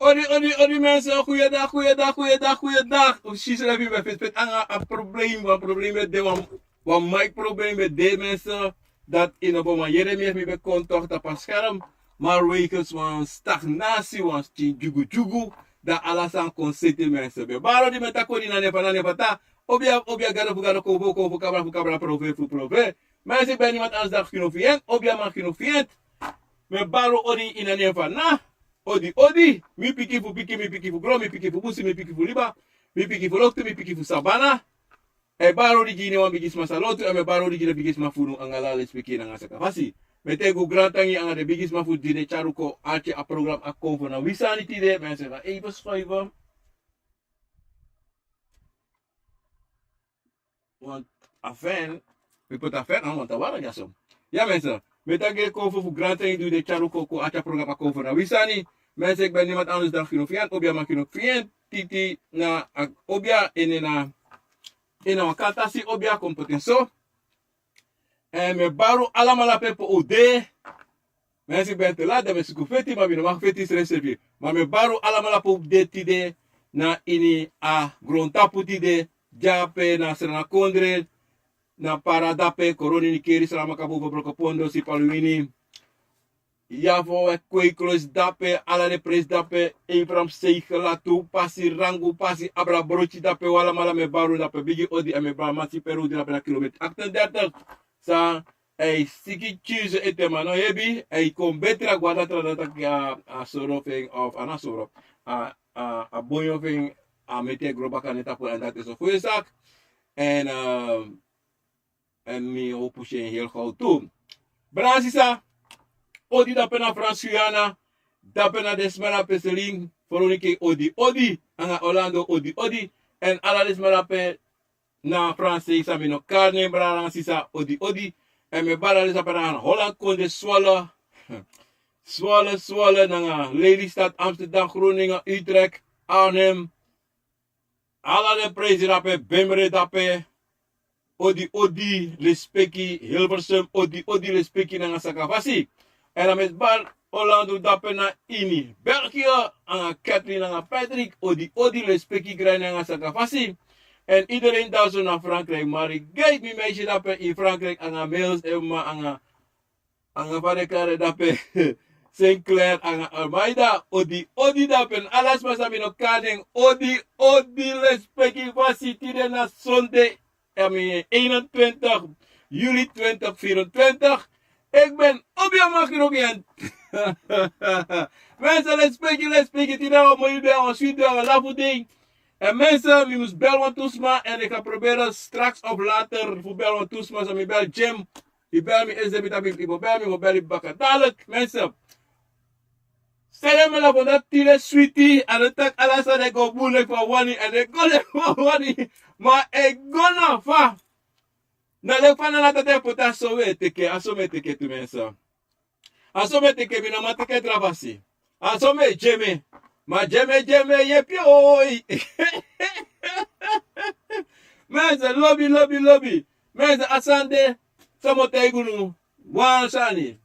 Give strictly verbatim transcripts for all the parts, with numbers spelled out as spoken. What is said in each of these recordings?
Odi, odi, odi mensen, goeiedag, goeiedag, goeiedag, goeiedag. Precies, dan ben je fit, fit aan een probleem, een probleem met de, een, een mic probleem met de mensen. Dat in een boman Jeremia heeft me bekend toch dat pas scherm. Maar wegens een stagnatie, een stin jugu jugu, dat alles aan kon zitten mensen. Be baro di meta kodi na nefa na nefa ta. Obia, obia, gado fu gado, kovo, kovo, kabra fu kabra, prove fu prove. Mensen, ik ben niemand anders dan Gino Fient. Obia man Gino Fient. Mi e bari odi ini a nen fu a na. Odi, odi. Mi pikin fu pikin, mi pikin fu gron, mi pikin fu busi, mi pikin fu liba, mi pikin fu loktu, mi pikin fu sabana. A e bari odi gi ini wan bigisma san lotu, a mi e bari odi gi ini a bigisma fu unu anga ala lespeki nanga sakafasi. Mi e taigi un grantangi anga den bigisma fu di den tyari un kon arki a program A Konfo Na Wi Sani tide. Mi e seni a even schuiven. Want a fan, mi poti a fan aan, want a wara dyaso. Ya mensen, mi e taki kon fu, fu grantangi di den tyari un kon, kon arki a program A Konfo Na Wi Sani. Mensen, ik ben niemand anders dan Gino Fient, obia man Gino Fient, titi na a obia, en na, en na wan kantasi obia kon poti en so. En mi e bari un alamala pe pe un de. Mensen, ik ben te laat, dan mi e suku feti, ma mi no mag feti srefsrefi. Ma mi e bari un alamala pe un de tide, na ini a grontapu tide, dyape na Sranan Kondre, na Para dape, Koroni, Nickerie, Saramacca, Boven, Brokopondo, Sipaliwini, Yavo, Kweiklois dape, ala den presi dape, Abraham Seigela tu, pasi Rangu, pasi Abra Brochi dape, un alamala mi e bari un dape, bigi odi, a mi e bari Masi Peru di dape na kilometer achtendertig. San a e siki kisi ete, ma no hebi, a e kon betri, a guarda tra dati taki a, a soro fu en, of a na soro, a, a, a bonyo fu en, a meti en gron baka na en tapu, en dati so fu en saki. En, eh, en mi o pusi en heri gaw tu. Brada sisa, odi dape na Frans Guyana, dape na den sma dape Selin, Veronike, odi, odi, anga Orlando, odi, odi, en ala den sma dape na Franse, san mi no kari nen, brada nanga sisa, odi, odi. En mi e bari ala den sma dape na Holland Kondre, Zwolle, Zwolle, Zwolle, nanga Lelystad, Amsterdam, Groningen, Utrecht, Arnhem. Ala den presi dape, Bemre dape. Odi, odi, lespeki, Hilversum, odi, odi, lespeki nanga sakafasi. En a mi e bari Orlando dape na ini België, anga Kathleen anga Patrick, odi, odi, lespeki, grani nanga sakafasi. En iedereen daar zo na Frankrijk, Marigate, mi meisje dape in Frankrijk, anga Mils, Emma, anga, anga fa den kari dape, Sinclair, anga Almeida, odi, odi dape, en ala sma san mi no kari nen, odi, odi, lespeki, fasi, tide na Sunday, I mean, eenentwintig juli twintig vierentwintig. Ik ben op je mag nog in. Mensen, lespeki, lespeki, tide wan moi dei, wan switi dei, wan lafu dei. En mensen, mi mus bel wan tu sma, en ik ga proberen straks of later fu bel wan tu sma, san mi bel Jim. Yu bel mi, S D B W, yu bel mi, mi bel yu baka dadelijk, mensen. Seni mi lafu dati tide switi, a no taki ala sani e go bun leki fa a wani, a no e go leki fa a wani, ma e go na fa. Na leki fa Nana Tata e poti, a so mi e teki, a so mi e teki tu, mensen. A so mi e teki, mi no man teki tra fasi. A so mi e dyeme. Ma dyeme, dyeme, yepi oi. Mensen, lobi, lobi, lobi. Mensen, a sani de, san mi o taigi unu wan sani.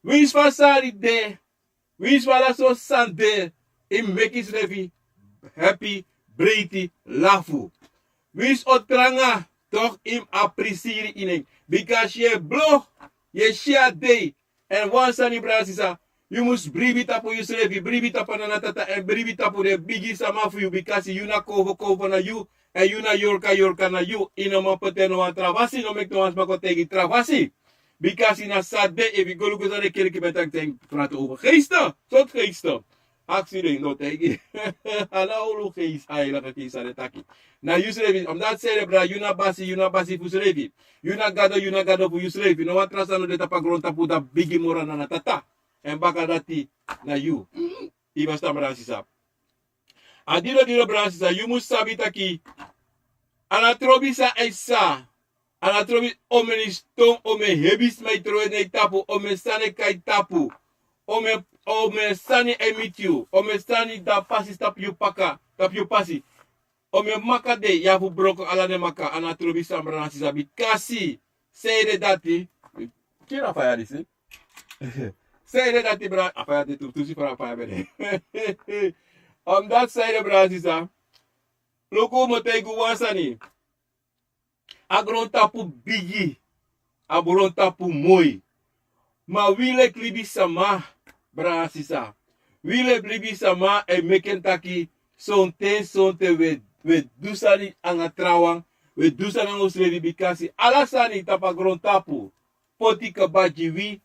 Winsi fa sani de, winsi fa ala sortu sani de, yu mus meki yusrefi happy, breiti, lafu. Winsi o tranga, toch yu mus appreciëri yu nen. Bika yu e blo, yu e si a dei. En wan sani, brada sisa, yu mus bribi tapu yusrefi, bribi tapu a Nana Tata, en bribi tapu den bigi sama fu yu, bikasi yu na Konfo, Konfo na yu, en yu na Yorka, Yorka na yu. Yu no man poti en na wan tra fasi, no meki no wan sma kon taigi yu tra fasi. Bikasi na san de, efu yu go luku san den kerki ben taki, den prati over geesten, sortu geesten. Aksi den, no taigi. A no ulu geest, a heilige geest san den taki. Na yusrefi, omdat seni, brada, yu na basi, yu na basi fu yusrefi. Yu na gado, yu na gado fu yusrefi. No wan tra sani no de tapu a grontapu dati bigi moro a Nana Tata. En baka dati na yu. Yu e ferstan, brada sisa. A didon didon, brada sisa, yu mus sabi taki a na trobi san a e psa. A na trobi omeni ston, omeni hebi sma e trowe na yu tapu, omeni sani e kon na yu tapu, omeni, omeni sani e miti yu, omeni sani, dan pasi tapu yu paka, tapu yu pasi. Omeni maka de, yu abi fu broko ala den maka, a na trobi san, brada nanga sisa, bikasi san ede dati. Kiri a faya disi. San ede dati, brada, a faya de tu, tu si fa a faya ben de. Omdat sai de brasisa. Luku moto e gu wan sani. A grontapu bigi. A grontapu moi. Ma wi leki libisama, brasisa. Wi leki libisama e meki en taki sonten sonten wi e du sani anga trawan. Wi e du sani anga un srefi bikasi ala sani tapu a grontapu poti kaba gi wi.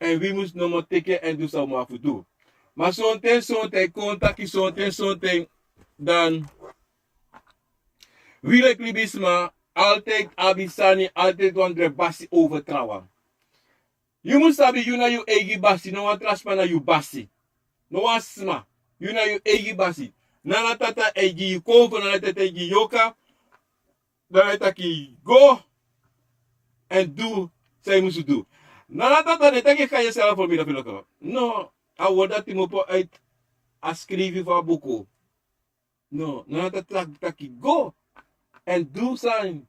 Èn wi mus nomo teki en èn du san un abi fu du. Ma sonten sonten e kon taki sonten sonten dan wi leki libisma altid abi sani, altid wan dre basi over trawan. Yu mus sabi yu na yu eigi basi, no wan tra sma na yu basi. No wan sma. Yu na yu eigi basi. Nana tata eigi yu konfo, nana tata eigi yoka. Dan a e taki go èn du san yu musu du. Nana tata no e taki kan yu sel a formida fu loko. No. A word dati mopo uit a skrifi fu a buku. No, nana tata taki go èn du san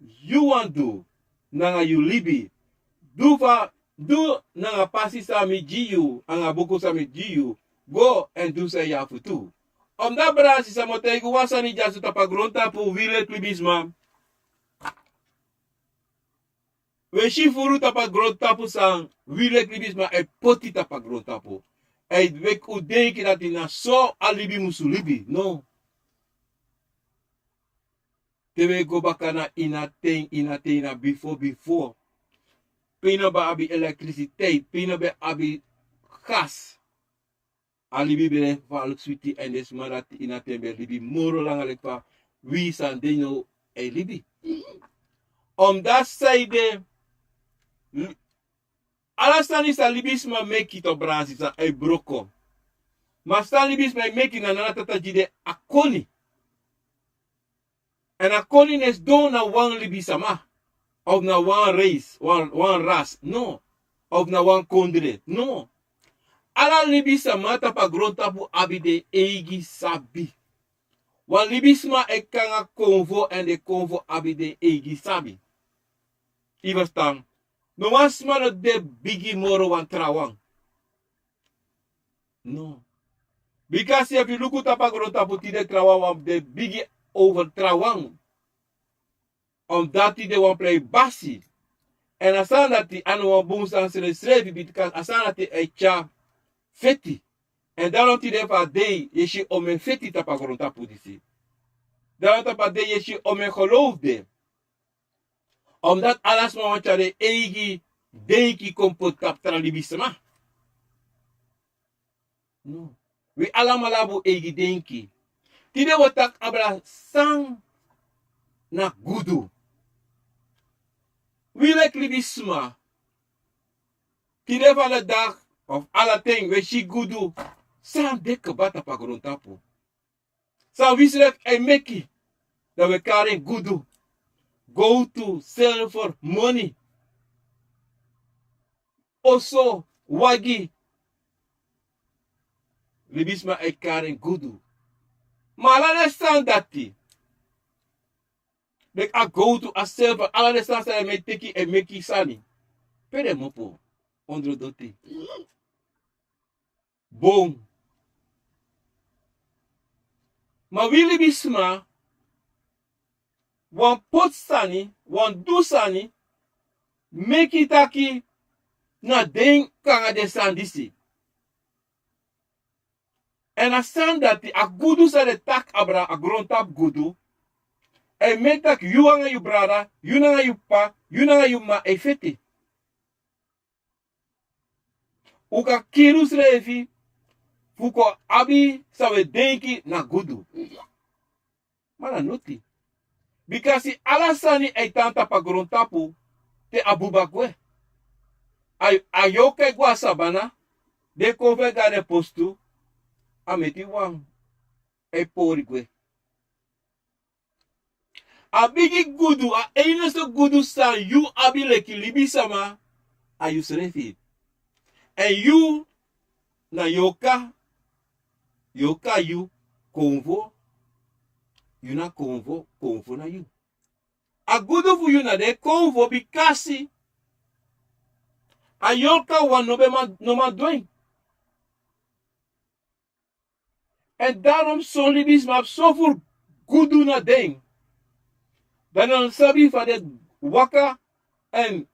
yu wani du nanga yu libi. Du fa du nanga pasi san mi gi yu anga buku san mi gi yu. Go èn du san yu abi fu du. Omdat brasisa mi o taigi wan sani dyaso tapu a grontapu wi leki libisma. Wi e si furu tapu a grontapu san wi leki libisma e poti tapu a grontapu. A e meki un denki dati na so a libi musu libi. No. Te wi e go baka na ini a ten ini a ten na bifo bifo. Pe yu no ben abi elektrisiteit, pe yu no ben abi gas. A libi ben de faaliki switi èn den sma dati ini a ten ben e libi moro langa leki fa wi san de now e libi. Omdat san yu de ala sani san libisma meki to brasisa e broko. Ma san libisma e meki na nana tata gi den a koni. Èn a koni no e sidon na wan libisama of na wan reis, wan ras, no. Of na wan kondre, no. Ala libisama tapu a grontapu abi den eigi sabi. Wan libisma e kon nanga konfo èn den konfo abi den eigi sabi. Yu ferstan? No wan sma no de bigi moro wan trawan. No. Bikasi efu yu luku tapu a grontapu tide trawan wan de bigi over trawan. Omdat tide wan prei basi. Èn a sani dati a no wan bun sani srefisrefi bikasi a sani dati e tyari feti. Èn dati no tide fu a dei yu e si omen feti tapu a grontapu disi. Dati no tapu a dei yu e si omen gelowfu de. Omdat ala sma wani tyari den eigi denki kon poti tapu tra libisma. No. Wi alamala abi un eigi denki. Tide wi o taki abra san na gudu. Wi leki libisma. Tide fu ala daki of ala ten wi e si gudu san de kba tapu a grontapu. San wi srefi e meki dan wi e kari en gudu. Gowtu, silver, moni, oso, wagi. Libisma e kari en gudu. Ma ala den sani dati leki a gowtu, a silver, ala den sani san e meki teki e meki sani. Pe den mopo ondro doti. Bon. Ma wi libisma wan poti sani, wan du sani meki taki na den kon nanga den sani disi. Èn a sani dati a gudu san den taki abra a grontapu gudu. A e meki taki yu anga yu brada, yu nanga yu p'pa, yu nanga yu m'ma e feti. Un kan kiri unsrefi fu kon abi san un e denki na gudu. Ma na noti. Bikasi ala sani e tan tapu a grontapu te a buba gwe. A yoka e gwe na sabana, den kon fu e go na den postu, a meti wan e pori gwe. A bigi gudu, a enigste gudu san yu abi leki libisama, a yusrefi. Èn yu na yorka, yorka yu, konfo, yu na konfo, konfo na yu. A gudu fu yu na den konfo bikasi a yorka wan no ben man, no man du en. En daarom son libisma abi soveel gudu na den. Dan den no sabi fa den waka en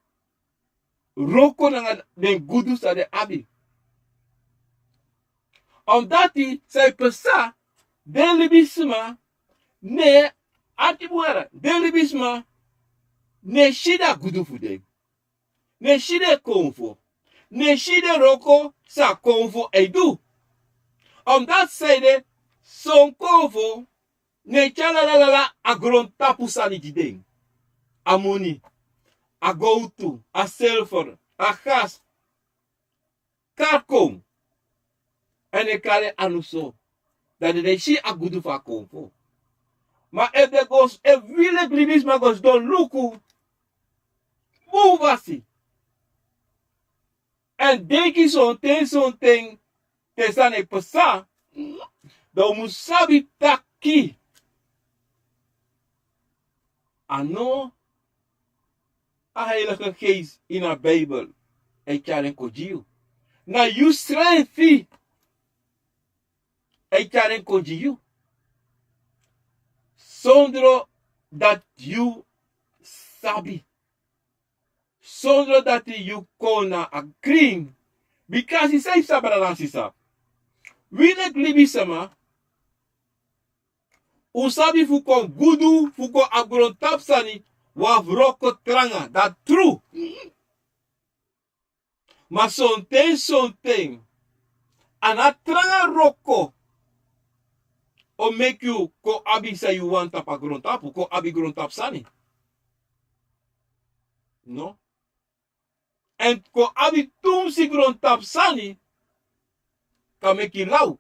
wroko nanga den gudu san den abi. Omdati san e pasa, den libisma no e ati bun, den libisma no e si den a gudu fu den. No e si den konfo. No e si den wroko san konfo e du. Omdati san ede, son konfo no e tyari ala ala a grontapu sani gi den. A moni, a gowtu, a silver, a gas, karkon. En den e kari en anu so. Dan den no e si a gudu fu a konfo. Ma efu den go, efu wi leki libisma go sidon luku bun fasi, en denki sonten sonten te sani e pasa, dan un mus sabi taki a no a Heilige Geest ini a Bijbel e tyari en kon gi yu. Na yusrefi e tyari en kon gi yu, sondro dati yu sabi, sondro dati yu kon na a krin. Bikasi san yu sabi, brada nanga sisa, wi leki libisma, un sabi fu kon gudu, fu kon abi grontapu sani, wan wroko tranga, dati tru. Ma sonten sonten a no a tranga wroko o meki yu kon abi san yu wani tapu a grontapu, kon abi grontapu sani. No. En kon abi tumsi grontapu sani kan meki yu law,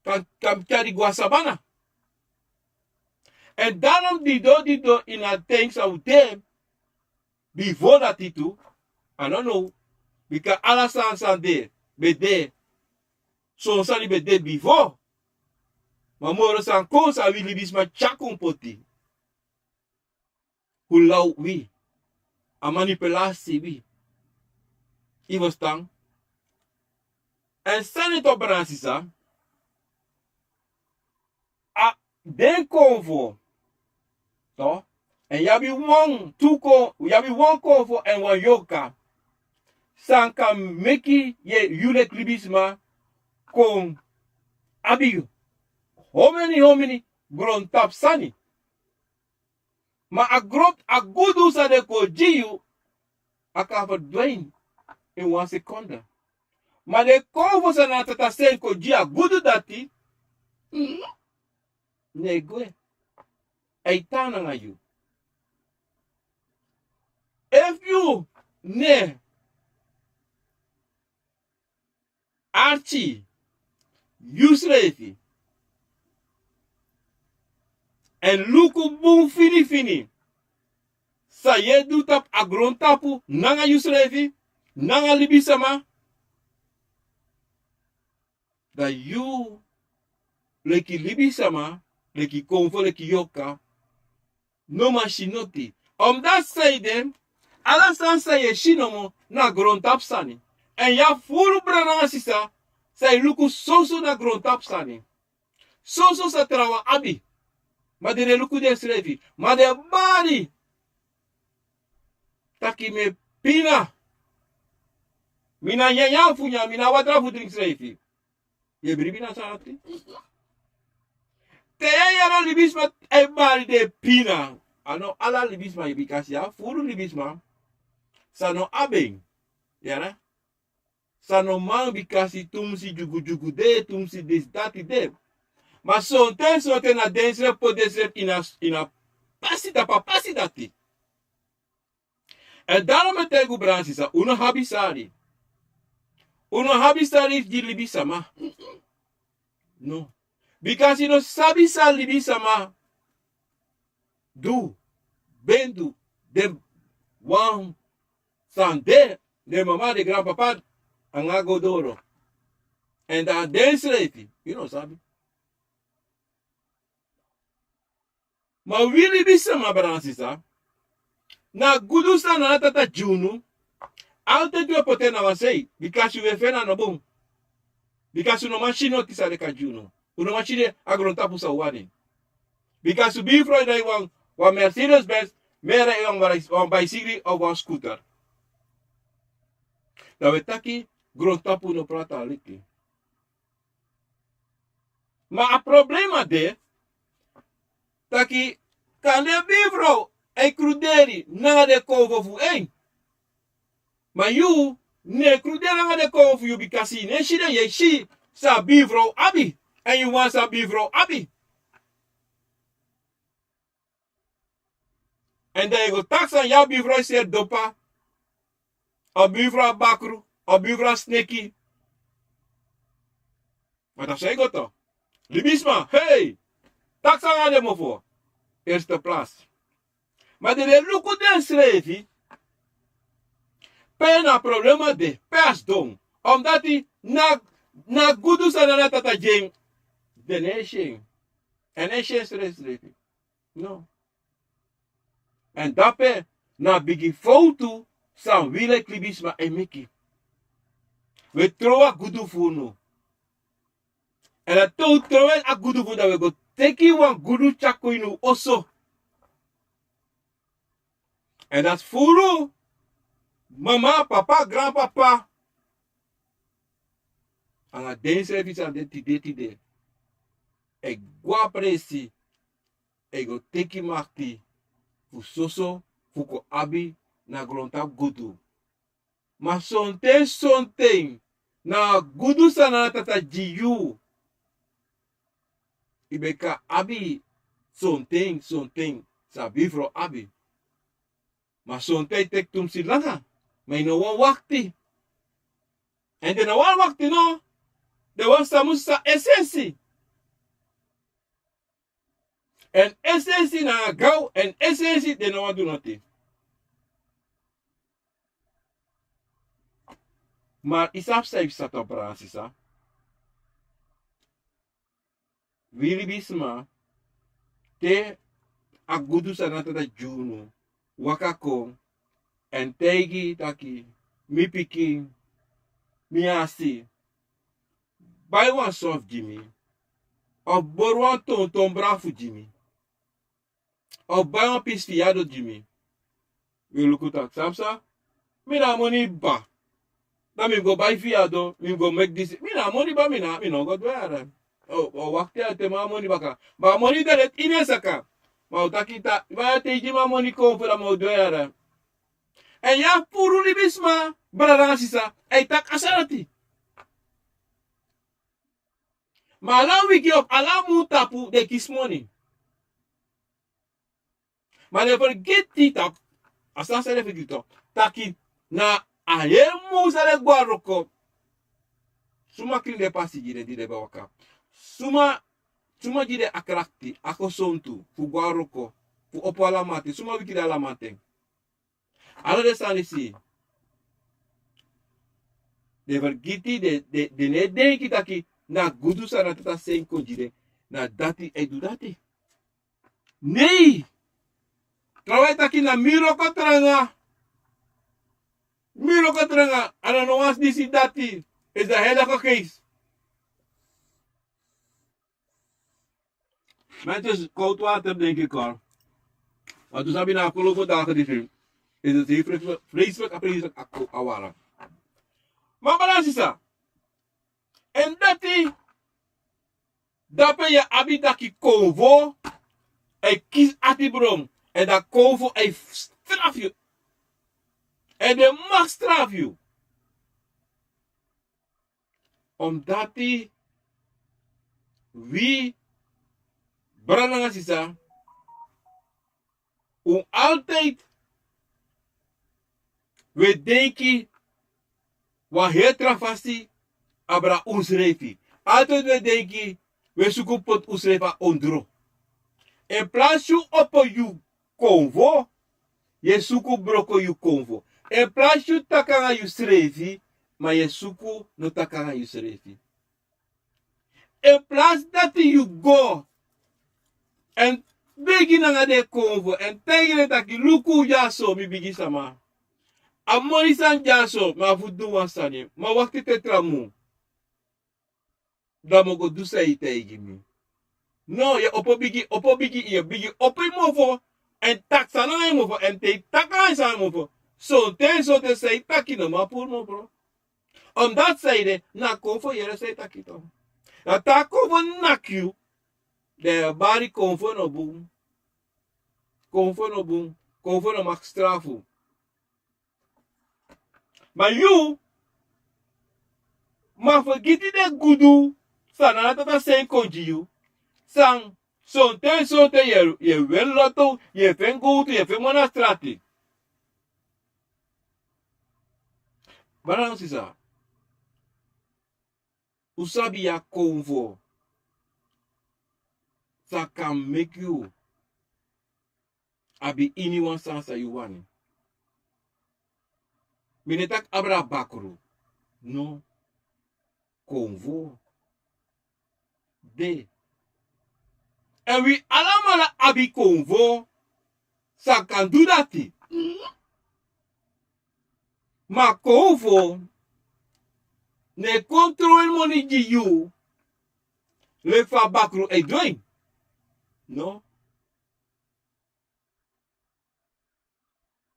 kan, kan tyari go na sabana. En daarom didon didon ini a ten san un de, bifo dati tu, a no now, bika ala sani san de, ben de, son sani ben de bifo. Ma moro sani kon san wi libisma tyari kon poti fu law wi, a manipulasi wi. Yu ferstan? En sani tu, brada nanga sisa, a den konfo, to, en yu abi wan, tu kon, yu abi wan konfo en wan yorka san kan meki yu, yu leki libisma kon abi yu, how many, how many grontapu sani. Ma a grontapu, a gudu san den kon gi yu, a kan ferdwijn ini wan sekonde. Ma den konfo san na tata seni kon gi yu a gudu dati, mm, no e gwe. A e tan nanga yu. Efu yu no e arki yusrefi en luku bun finifini san yu e du tapu a grontapu nanga yusrefi, nanga libisama, dan yu leki libisama, leki konfo, leki yorka, no man si noti. Omdati san ede, ala sani san yu e si nomo na grontapu sani. Èn yu abi furu brada nanga sisa san e luku soso na grontapu sani. Soso san trawan abi. Ma den no e luku densrefi. Ma den e bari taki mi e pina. Mi na nyanyan fu nyan, mi na watra fu dringi srefi. Yu e bribi na sani dati. Te yu e yere libisma e bari den e pina. A no ala libisma, bikasi yu abi furu libisma san no abi en. Yere? San no man, bikasi tumsi dyugudyugu de, tumsi disi dati de. Ma sonten sonten na densrefi poti densrefi ini a, ini a pasi, tapu a pasi dati. Èn daarom mi e taigi un brada nanga sisa, un no abi sari. Un no abi sari gi libisama. No. Bikasi yu no sabi san libisama du, ben du, den wan san de, den mama, den granpapa, anga go doro. Èn dan densrefi yu no sabi. Ma wi libisama, brada nanga sisa, na gudu san Nana Tata gi unu, altijd wi e poti en na wan sei, bikasi wi e feni a no bun. Bikasi un no man si noti san den kan gi unu. Un no man si den a grontapu san un wani. Bikasi un birfrow e drai wan, wan Mercedes Benz, mi e drai wan, wan baisigri of wan scooter. Dan wi e taki grontapu no prati aliki. Ma a problema de taki kande birfrow e kruderi nanga den konfo fu en. Ma yu no e kruderi nanga den konfo fu yu bikasi yu no e si den, yu e si san birfrow abi. Èn yu wani san birfrow abi. Èn dan yu e go taki san yu abi, birfrow e seri dopa, a birfrow a bakru, a birfrow a sneki. Ma dan san yu go to libisma, hei, taki san nanga den mofo. Eerste plaats. Ma den no e luku densrefi pe na problema de, pe a sidon. Omdati na, na gudu san na Tata gi en, den no e si en. Èn no e si en srefsrefi. No. Èn dape na bigi fowtu san wi leki libisma e meki. Wi e trow a gudu fu unu. Èn dan te un trow a gudu fu unu, dan wi e go teki wan gudu tyari kon ini un oso. Èn dati furu mama, papa, granpapa anga densrefi san de tide tide e go a presi, e go teki makti fu soso fu kon abi na grontapu gudu. Ma sonten sonten na a gudu san na Tata gi yu, yu ben kan abi sonten sonten san birfrow abi. Ma sonten yu teki tumsi langa, ma yu no wani wakti. Èn den no wani wakti no, den wani sabi san esensi. Èn esensi na gaw, èn esensi den no wani du noti. Ma yu sabi san yu sa tan, brada nanga sisa. Wi libisma, te a gudu san na Tata gi unu waka kon èn taigi taki, mi pikin, mi asi, bai wan soft gi mi, of bori wan tonton brafu gi mi, of bai wan pisi fiyado gi mi. Wi luku taki, sabi san, mi no abi moni kba. Dan mi mus go bai fiyado, mi mus go meki disi. Mi no abi moni kba, mi no, mi no go du en. O, o wakti a ten, mi abi moni baka. Ma a moni de leti ini en saka. Ma un taki taki, ma te yu gi mi a moni kon fu dan mi o du en. Èn yu abi furu libisma, brada nanga sisa, e taki a sani dati. Ma ala wiki of ala mun tapu den kisi moni. Ma den fergiti taki, a sani san den fergiti taki, na a heri mun san den go na wroko, suma krin den pasi gi den di den ben waka. Suma, suma gi den a krakti, a gesontu fu go na wroko, fu opo ala mamanten, suma wiki den ala mamanten. Ala den sani disi den fergiti, den, den, den no e denki taki na gudu san na Tata seni kon gi den, na dati e du dati. Nei. Trawan e taki na mi wroko tranga. Mi wroko tranga, a no wan disi dati. Is de heilige geest. Mensen, koud water denk ik hoor. Want we zijn bijna afgelopen dagen die is het heel vreselijk, vreselijk, vreselijk a wara. Ma brada nanga sisa, èn dati, dape yu abi taki konfo e kisi atibron, èn dan konfo e strafu yu. Èn den mag strafu yu. Omdati wi, brada nanga sisa, un altijd, wi e denki wan heri tra fasi abra unsrefi. Altijd wi e denki, wi e suku poti unsrefi na ondro. In plaats yu opo yu konfo, yu e suku broko yu konfo. In plaats yu taki nanga yusrefi, ma yu e suku no taki nanga yusrefi. In plaats dati yu go èn begi nanga den konfo èn taigi den taki, luku, dyaso mi bigi sama. A moni san dyaso, mi abi fu du wan sani, ma wakti te tra mun. Dan mi o go du san yu taigi mi. No, yu e opo bigi, opo bigi, yu e bigi opo yu mofo. Èn taki san nanga yu mofo, èn te yu taki nanga yu san yu mofo, sonten sonten san yu taki no man puru mofo. Omdati san yu de, na konfo yere san yu taki tu. Na te a konfo naki yu, dan yu e bari konfo no bun. Konfo no bun. Konfo no maki strafu. Ma yu, ma fergiti den gudu san Nana Tata seni kon gi yu. San, sonten sonten yu e, yu e weri loto, yu e feni gowtu, yu e feni man na strati. Brada nanga sisa, un sabi a konfo san kan meki yu abi iniwan sani san yu wani. Mi no e taki abra bakru. No. Konfo de. Èn wi alamala abi konfo san kan du dati. Ma konfo no e kon tron en moni gi yu leki fa bakru e du en. No.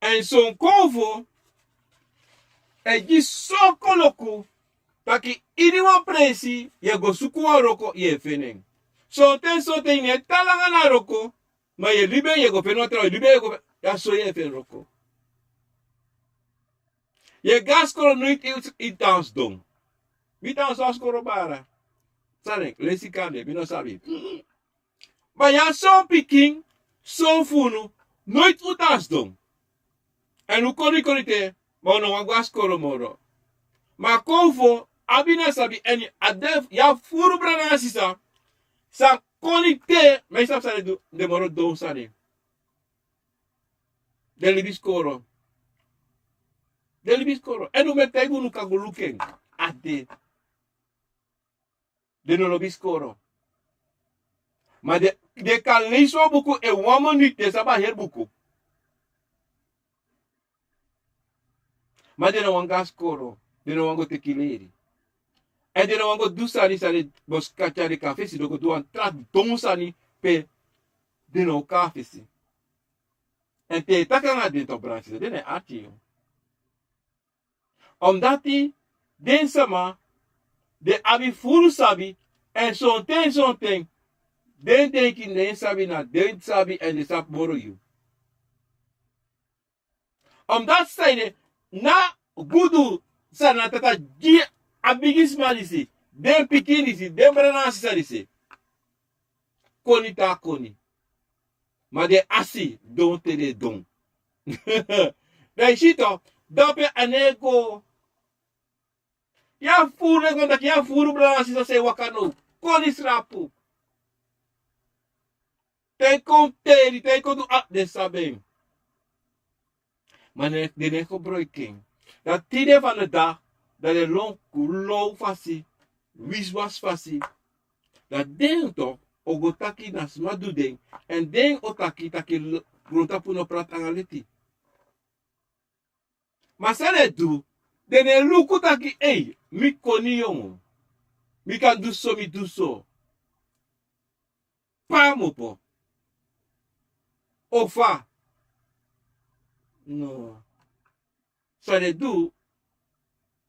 Èn son konfo e gi son koloku taki iniwan presi yu e go suku wan wroko yu e feni en. Sonten sonten yu no e tan langa na wroko, ma yu e libi en, yu e go feni wan trawan, yu e libi en, yu e go feni, ya so yu e feni wroko. Yu e go na skoro noiti, yu tan sidon. Mi tan so a skoro bara. San den lesi kande, mi no sabi. Ma yu abi son pikin, son fu unu, noiti un tan sidon. Èn un koni koni te, ma un no wani go na skoro moro. Ma konfo abi na sabi èn a de, yu abi furu brada nanga sisa san koni te, ma yu sabi san den du, den moro don sani. Den libi skoro. Den libi skoro. Èn un meki taigi unu kan go luku en. A de. Den no lobi skoro. Ma den, den kan leisi wan buku en wan miniti, den sabi a heri buku. Ma den no wani go na skoro, den no wani go teki leri. Èn den no wani go du sani san den bo sika tyari kon na fesi, den go du wan tra don sani pe den no kon na fesi. Èn te yu taki nanga den tu, brada nanga sisa, den no e arki yu. Omdati den sama, den abi furu sabi, èn sonten sonten den denki den sabi, na den sabi èn den sabi moro yu. Omdati san ede, na gudu san Nana Tata gi a bigisma disi, den pikin disi, den brada nanga sisa disi. Koni tan a koni. Ma den asi don te den don. Dan yu si tu, dape a no e go. Yu abi furu, den kon taki yu abi furu brada nanga sisa san e waka now. Koni srapu. Te yu kon teri, te yu kon du, a, den sabi en. Ma den, den no e gebroiki en. Dan tide fu den dei, dan den lon low fasi, wiswasi fasi. Dan den tu o go taki na sma du den, èn den o taki taki l-, grontapu no prati nanga leti. Ma san den du, den no e luku taki, ei, mi koni yongu. Mi kan du so, mi du so. Paamopo. Ofa. No. San den du,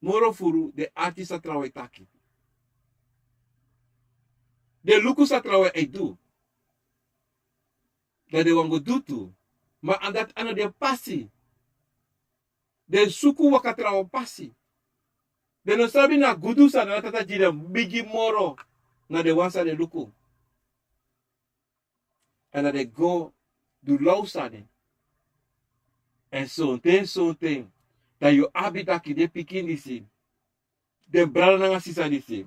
moro furu den arki san trawan e taki. Den luku san trawan e du. Dan den wani go du tu. Ma a dati a no den pasi. Den suku waka trawan pasi. Den no sabi na gudu san Nana Tata gi den bigi moro na den wan san den luku. Èn dan den go du law sani. Èn sonten sonten, dan yu abi taki den pikin disi, den brada nanga sisa disi,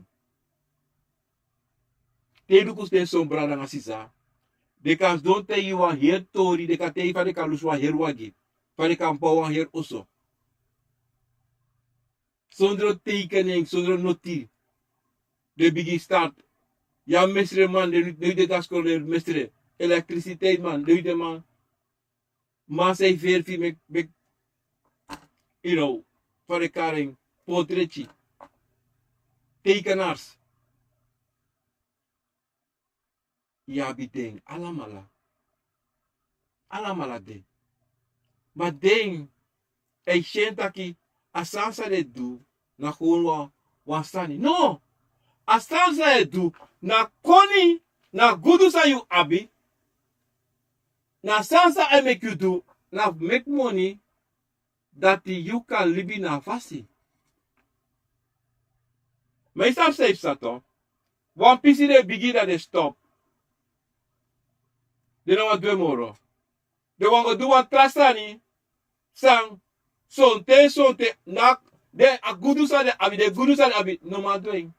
te yu luku den son brada nanga sisa, den kan sidon taigi yu wan heri tori, den kan taigi yu fa den kan lusu wan heri wagi, fa den kan bow wan heri oso. Sondro tekening, sondro noti. Den bigin start. Yu abi mesreman, den, den, den go na skoro, den mesre. Elektrisiteitman, den, den man. Man san e feri fu meki, meki, you know, fa den kari en, portreti. Tekenaars. yu abi den alamala. Alamala de. Ma den e si en taki a sani san den du na gewoon wan, wan sani. No. A sani san e du na koni, na gudu san yu abi. Na sani san e meki yu du na meki moni, dati yu kan libi na a fasi. Ma yu sabi san yu psa tu. Wan pisi den bigi dan den stop. Den no wani du en moro. Den wani go du wan tra sani san sonten sonten na den a gudu san den abi, den gudu san den abi no man du en.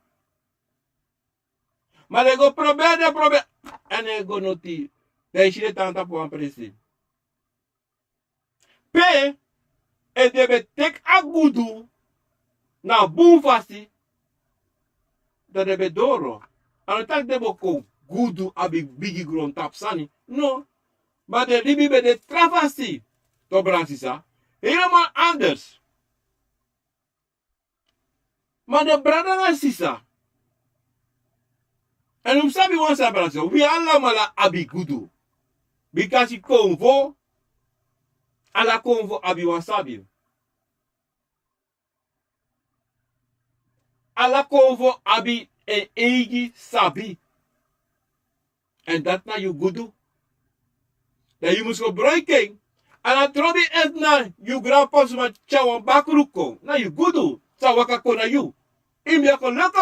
Ma den go proberi, den proberi, èn den go noti. Dan yu si den tan tapu wan presi. Pe efu den ben teki a gudu na bun fasi, dan den ben doro. A no taki den bo kon gudu abi bigi grontapu sani. No. Ma den libi ben de tra fasi. Tobra sisa. Helemaal anders. Ma den brada nanga sisa, èn un mus sabi wan sani, brada, wi alamala abi gudu. Bikasi konfo, ala konfo abi wan sabi. Ala konfo abi en eigi sabi. Èn dati na yu gudu. Dan yu mus gebruiki en. A no trobi efu na yu granp'pa suma tyari wan bakru kon. Na yu gudu san waka kon na yu. Yu mus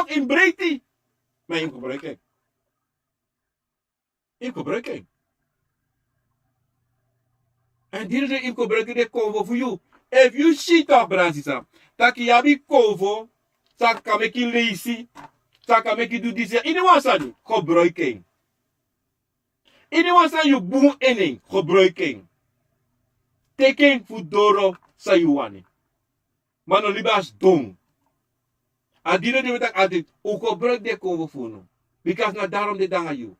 gebruiki en. Ma yu mus gebruiki en. Yu mus gebruiki en. Èn diri de yu mus gebruiki den konfo fu yu. Efu yu si tu, brada sisa, taki yu abi konfo san kan meki yu leisi, san kan meki yu du disi, iniwan sani, gebruiki en. Iniwan san yu bun ini en, gebruiki en. Teki en fu doro san yu wani. Ma no libi a sidon. A diri de mi taki altijd, un gebruiki den konfo fu unu. Bikasi na darom den de nanga yu.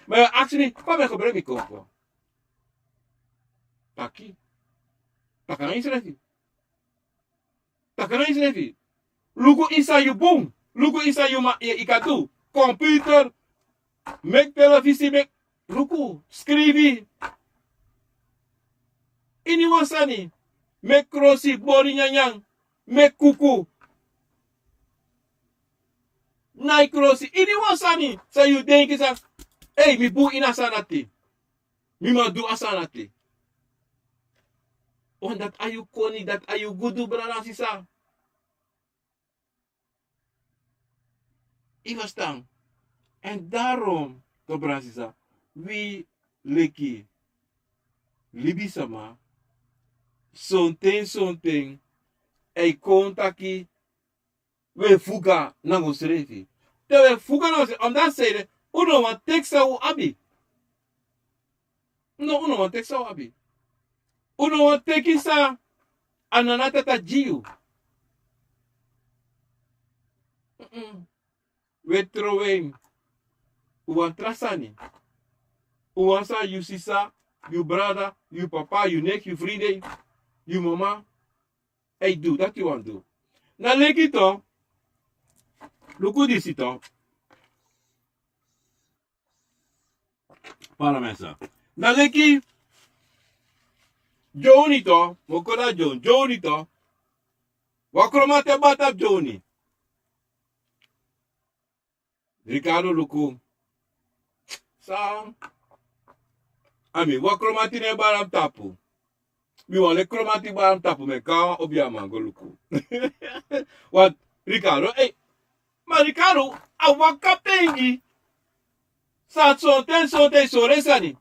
Ma yu aksi mi, fa mi e gebruiki mi konfo? Taki. Taki nanga yusrefi. Taki nanga yusrefi. Luku san yu bun. Luku san yu man, yu kan du. Computer, meki telefisi, meki, luku, skrifi. Iniwan sani. Meki krosi, bori nyanyan, meki kuku. Nai krosi, iniwan sani san yu denki san, ei, mi bun ini a sani dati. Mi man du a sani dati. Want dati a yu koni, dati a yu gudu, brada, sisa. Yu ferstan? Èn darom, brada, sisa, wi leki libisama, sonten, sonten, e kon taki wi e fuga nanga unsrefi. Te wi e fuga nanga unsrefi, omdat san ede, un no wani teki san un abi. No, un no wani teki san un abi. Un no wani teki san a nana tata gi yu. Mm-mm. Wi e trowe en. Un wani tra sani. Un wani san yu sisa, yu brada, yu papa, yu neki, yu frindin, yu mama e du, dati yu wani du. Na leki tu. Luku disi tu. Para mi sa. Na leki Joni tu, mi o kon na Joni, Joni tu. Wan kromanti e bari tapu Joni. Ricardo luku. San? A mi, wan kromanti no e bari na mi tapu. Mi wani leki kromanti bari na mi tapu, mi e kon na wan obiaman go luku. Want Ricardo, ei. Ma Ricardo, a wan kapten ingi. San sonten, sonten, sori sani.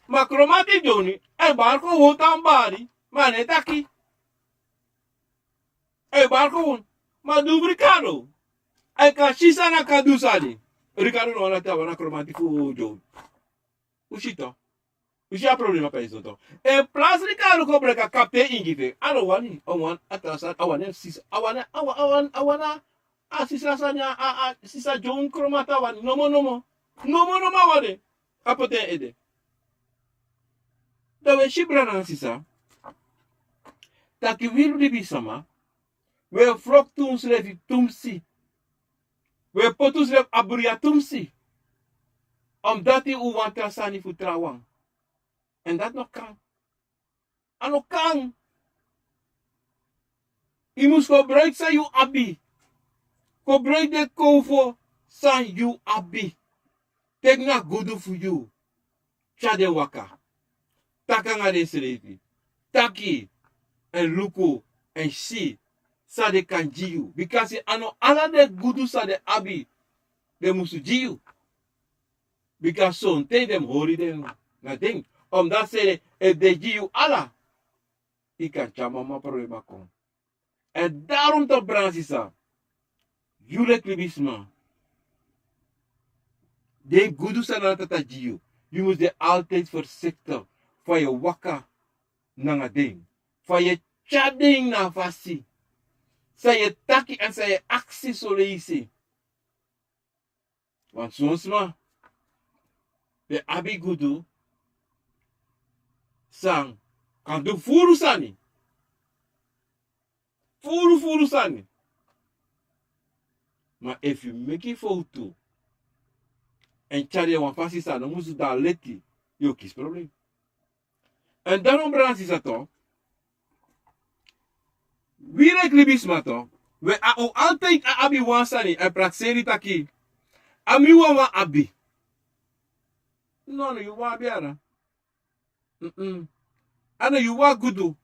Ma kromanti Joni, a e bari kon wowtu a bari. Ma a no e taki. A e bari kon. Ma du fu Ricardo. A e kan si sani, a kan du sani. Ricardo no wani lati a wan na kromanti fu Joni. Un si tu. Un si a problema pe a e so tu. En plaats Ricardo kon breki a kapten ingi fu en. A no wani, a wani a tra sani, a wani sisa, a wani, a wani, a wani, a wani a sisa sani, a, a, a sisa Joni kromanti a wani. Nomo, nomo. Nomo, nomo a wani. A poti en ede. Dan wi e si, brada nanga sisa, taki wi libisama, wi e froktu unsrefi tumsi. Wi e poti unsrefi a bruya tumsi. Omdati un wani tra sani fu trawan. Èn dati no kan. A no kan. Yu mus gebruiki san yu abi. Gebruiki den konfo san yu abi. Teki na gudu fu yu. Tyari den waka. Taki nanga densrefi. Taki èn luku èn si san den kan gi yu. Bikasi a no ala den gudu san den abi den musu gi yu. Bika sonten den mus hori den na den. Omdati sede efu den gi yu ala, yu kan tyari mama problema kon. Èn daron, to brada sisa, yu leki libisma, den gudu san Nana Tata gi yu, yu mus de altijd voorzichtig fa yu e waka nanga den, fa yu e tyari den na a fasi, san yu e taki èn san yu e aksi soleisi. Want son sma den abi gudu san kan du furu sani. Furu furu sani. Ma efu yu meki fowtu èn tyari en wan fasi san no musu, dan leti yu o kisi problem. Èn dan, brada sisa, to, wi leki libisma, to, we a o altijd a abi wan sani èn prakseri taki a mi wawan abi. No, no, yu wawan abi ara. Mm-mm. A no yu wawan gudu.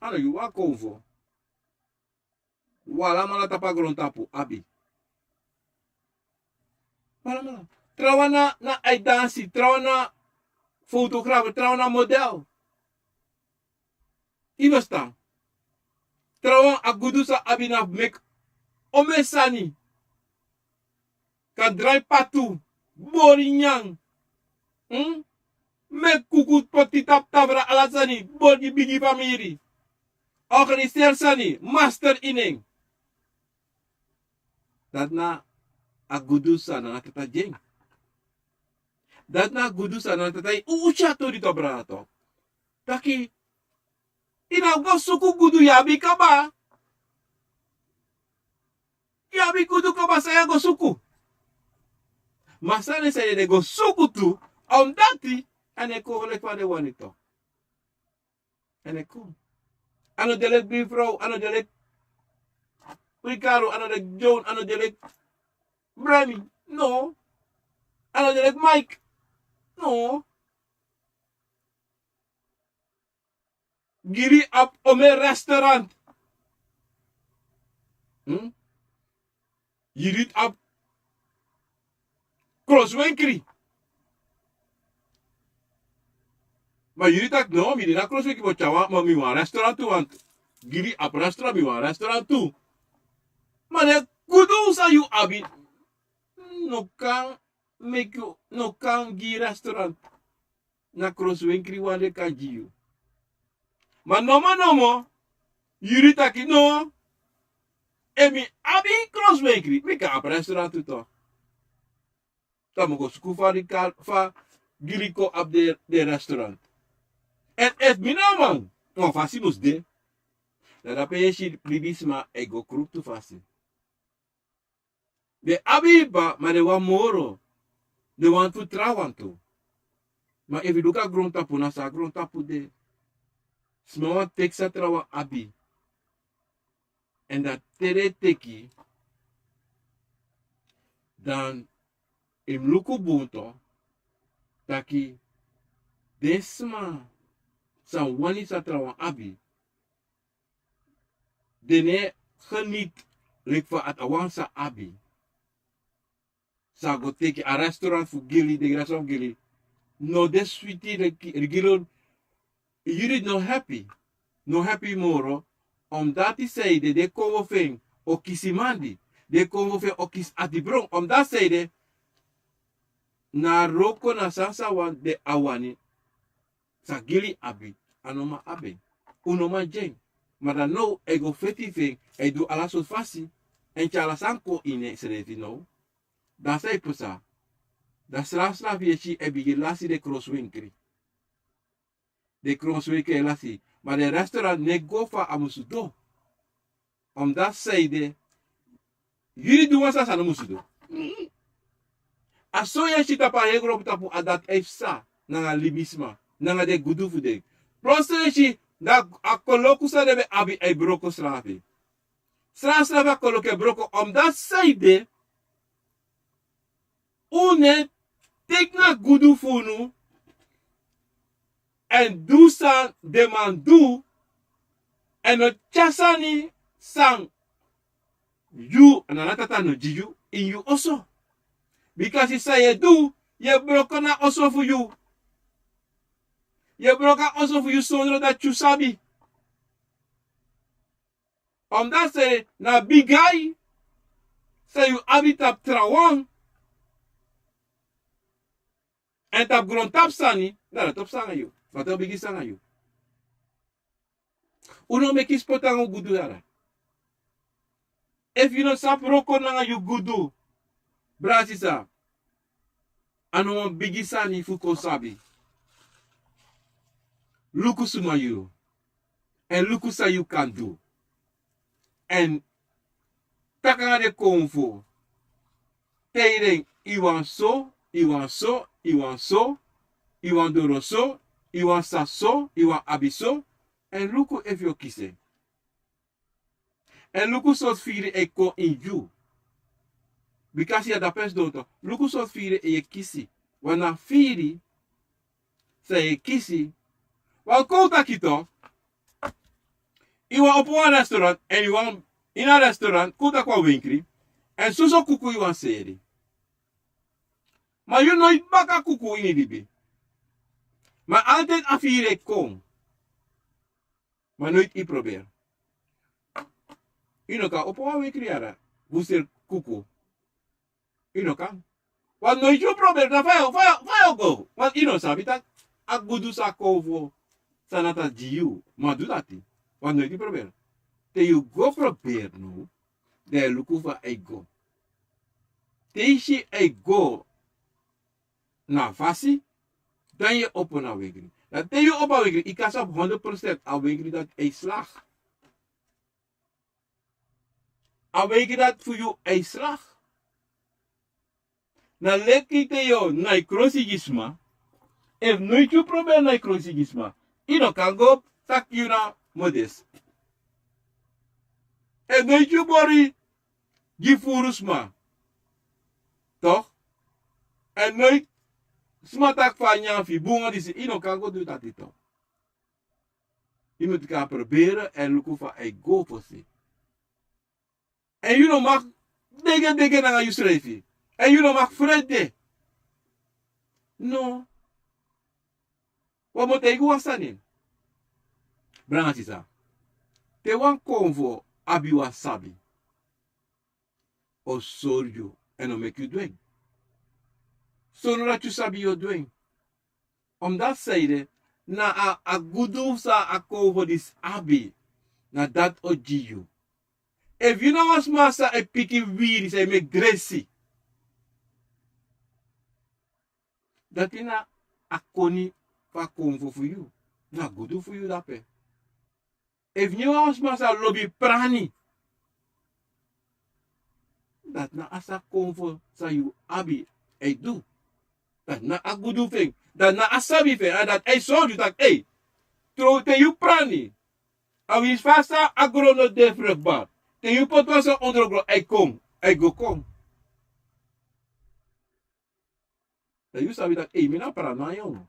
A no yu wawan konfo. Wi alamala tapu a grontapu abi. Wi alamala. Trawan na, na aidansi, trawan na fotografi, trawan na model. Yu ferstan? Trawan a gudu san a abi na fu meki omeni sani. Kan drai patu, bori nyanyan. Hmm? Meki kuku, poti tapu tafra, ala sani, bori bigi famiri. Organiseri sani, master ini en. Dati na a gudu san Nana Tata gi en. Dati na a gudu san Nana Tata gi en. Un, un tyari tori, to, brada, to. Taki yu no go suku gudu, yu abi kaba. Yu abi gudu kaba, san yu a go suku? Ma sani san yu de go suku tu, a omdati a no e kon leki fa den wani, to. A no e kon. A no de leki Bifrow, a no de leki Ricardo, a no de leki John, a no de leki Bremi. No. A no de leki Mike. No. Giri abi omeni restaurant. Hmm? Yu did abi kroswenkri. Ma yu did taki no, mi de na kroswenkri, mi o tyari wan, ma mi wani restaurant tu, want Giri abi restaurant, mi wani restaurant tu. Ma den gudu san yu abi no kan meki yu, no kan gi restaurant. Na kroswenkri wan den kan gi yu. Ma nomo nomo, yu did taki no, efu mi abi kroswenkri, mi kan abi restaurant tu, to. Dan mi o go suku fa Giri kon abi den, den restaurant. Èn efu mi no man, wan fasi mus de. Dan dape yu e si libisma e go kruktu fasi. Den abi iba, ma den wani moro. Den wani fu trawan tu. Ma efu yu luku a grontapu, na so a grontapu de. Sma wani teki san trawan abi. Èn dan te den e teki, dan yu mus luku bun, to, taki den sma san wani san trawan abi, den no e geniet leki fa a trawan sa abi. San go teki a restaurant fu Giri, den restaurant fu Giri no de switi leki Giri. Yu did no happy. No happy moro. Omdati sanede den konfo fu en o kisi mandi. Den konfo fu en o kisi atibron. Omdati sanede na a wroko, na san san wan den a wani. San Giri abi, a no man abi en. Un no man gi en. Ma dan now a e go feti fu en, a e du ala sortu fasi, èn tyari ala sani kon ini ensrefi now. Dan san e pasa? Dan srafsrafu yu e si a e bigin lasi den kroswenkri. Den kroswenkri e lasi. Ma den restaurant no e go fa a musu du. Omdati sanede yu did du wan sani san a no musu du. A so yu e si tapu a heri gropu tapu a dati e psa nanga libisma, nanga den gudu fu den. Plus yu e si, dan a koloku san den ben abi e broko srafi. Srafsrafi a koloku e broko, omdat san ede, un no e teki na gudu fu unu, èn du san den man du, èn no tyari sani san yu, na a Tata no gi yu, ini yu oso. Bika san yu e du, yu e broko na oso fu yu. Yu e broko a oso fu yu sondro dati yu sabi. Omdat san ede na bigi ai san yu abi tapu trawan, èn tapu grontapu sani, na dati o psa nanga yu. Ma a bigi sani nanga yu. Un no meki spotu nanga un gudu yara. Efu yu no sabi wroko nanga yu gudu, brada, sisa, a no wan bigi sani fu kon sabi. Luku suma yu, èn luku san yu kan du. Èn taki nanga den konfo. Taigi den, yu wani so, yu wani so, yu wani so, yu wani doro so, yu wani sa so, yu wani abi so. Èn luku efu yu o kisi en. Èn luku sortu firi e kon ini yu. Bika a dape sidon tu. Luku sortu firi yu e kisi. Wan na firi san yu e kisi. Wan kon un taki tu. Yu wani opo wan restaurant, èn yu wani, ini a restaurant, kon un taki wan wenkri, èn soso kuku yu wani seri. Ma yu noiti baka kuku ini libi. Ma altijd a firi e kon. Ma noiti yu probeer. Yu no kan opo wan wenkri yara fu seri kuku. Yu no kan. Want noiti yu probeer, dan fa yu, fa yu, fa yu o go. Want yu no sabi taki a gudu san a konfo san a Tata gi yu, yu mu du dati. Want noiti yu probeer. Te yu go probeer now, dan yu e luku fa a e go. Te yu si a e go na fasi, dan yu e opo na wenkri. Dan te yu opo a wenkri, yu kan sabi honderd procent a wenkri dati e slag. A wenkri dati fu yu e slag. Na leki te yu o nai krosi gi sma. Efu noiti yu probeer nai krosi gi sma, yu no kan go taki yu na modest. Efu noiti yu bori gi furu sma, toch? Èn noiti sma taki fa a nyan fu yu bun, wan disi, yu no kan go du dati, toch? Yu mutu kan probeer èn luku fa a e go fosi. Èn yu no mag degedege nanga yusrefi. Èn yu no mag frede. No. Wan mu taigi wan sani. Brada, sisa. Te wan konfo abi wan sabi, o sori yu èn o meki yu du en. Sondro dati yu sabi, yu o du en. Omdat san ede, na a, a gudu san a konfo disi abi, na dati o gi yu. Efu yu na wan sma san e piki wiri, san e meki gresi, dati na a koni fu a konfo fu yu. Na gudu fu yu dape. Efu yu na wan sma san lobi prani, dati na a sa konfo san yu abi e du. Dati na a gudu fu en. Dati na a sabi fu en. Èn dati e sori yu taki, ei, tron te yu prani, a winsi fa a sa a gron no de vruchtbaar. Te yu poti wan sani ondro gron, a e kon, a e go kon. Dan yu sabi taki, ei, mi na prani yongu.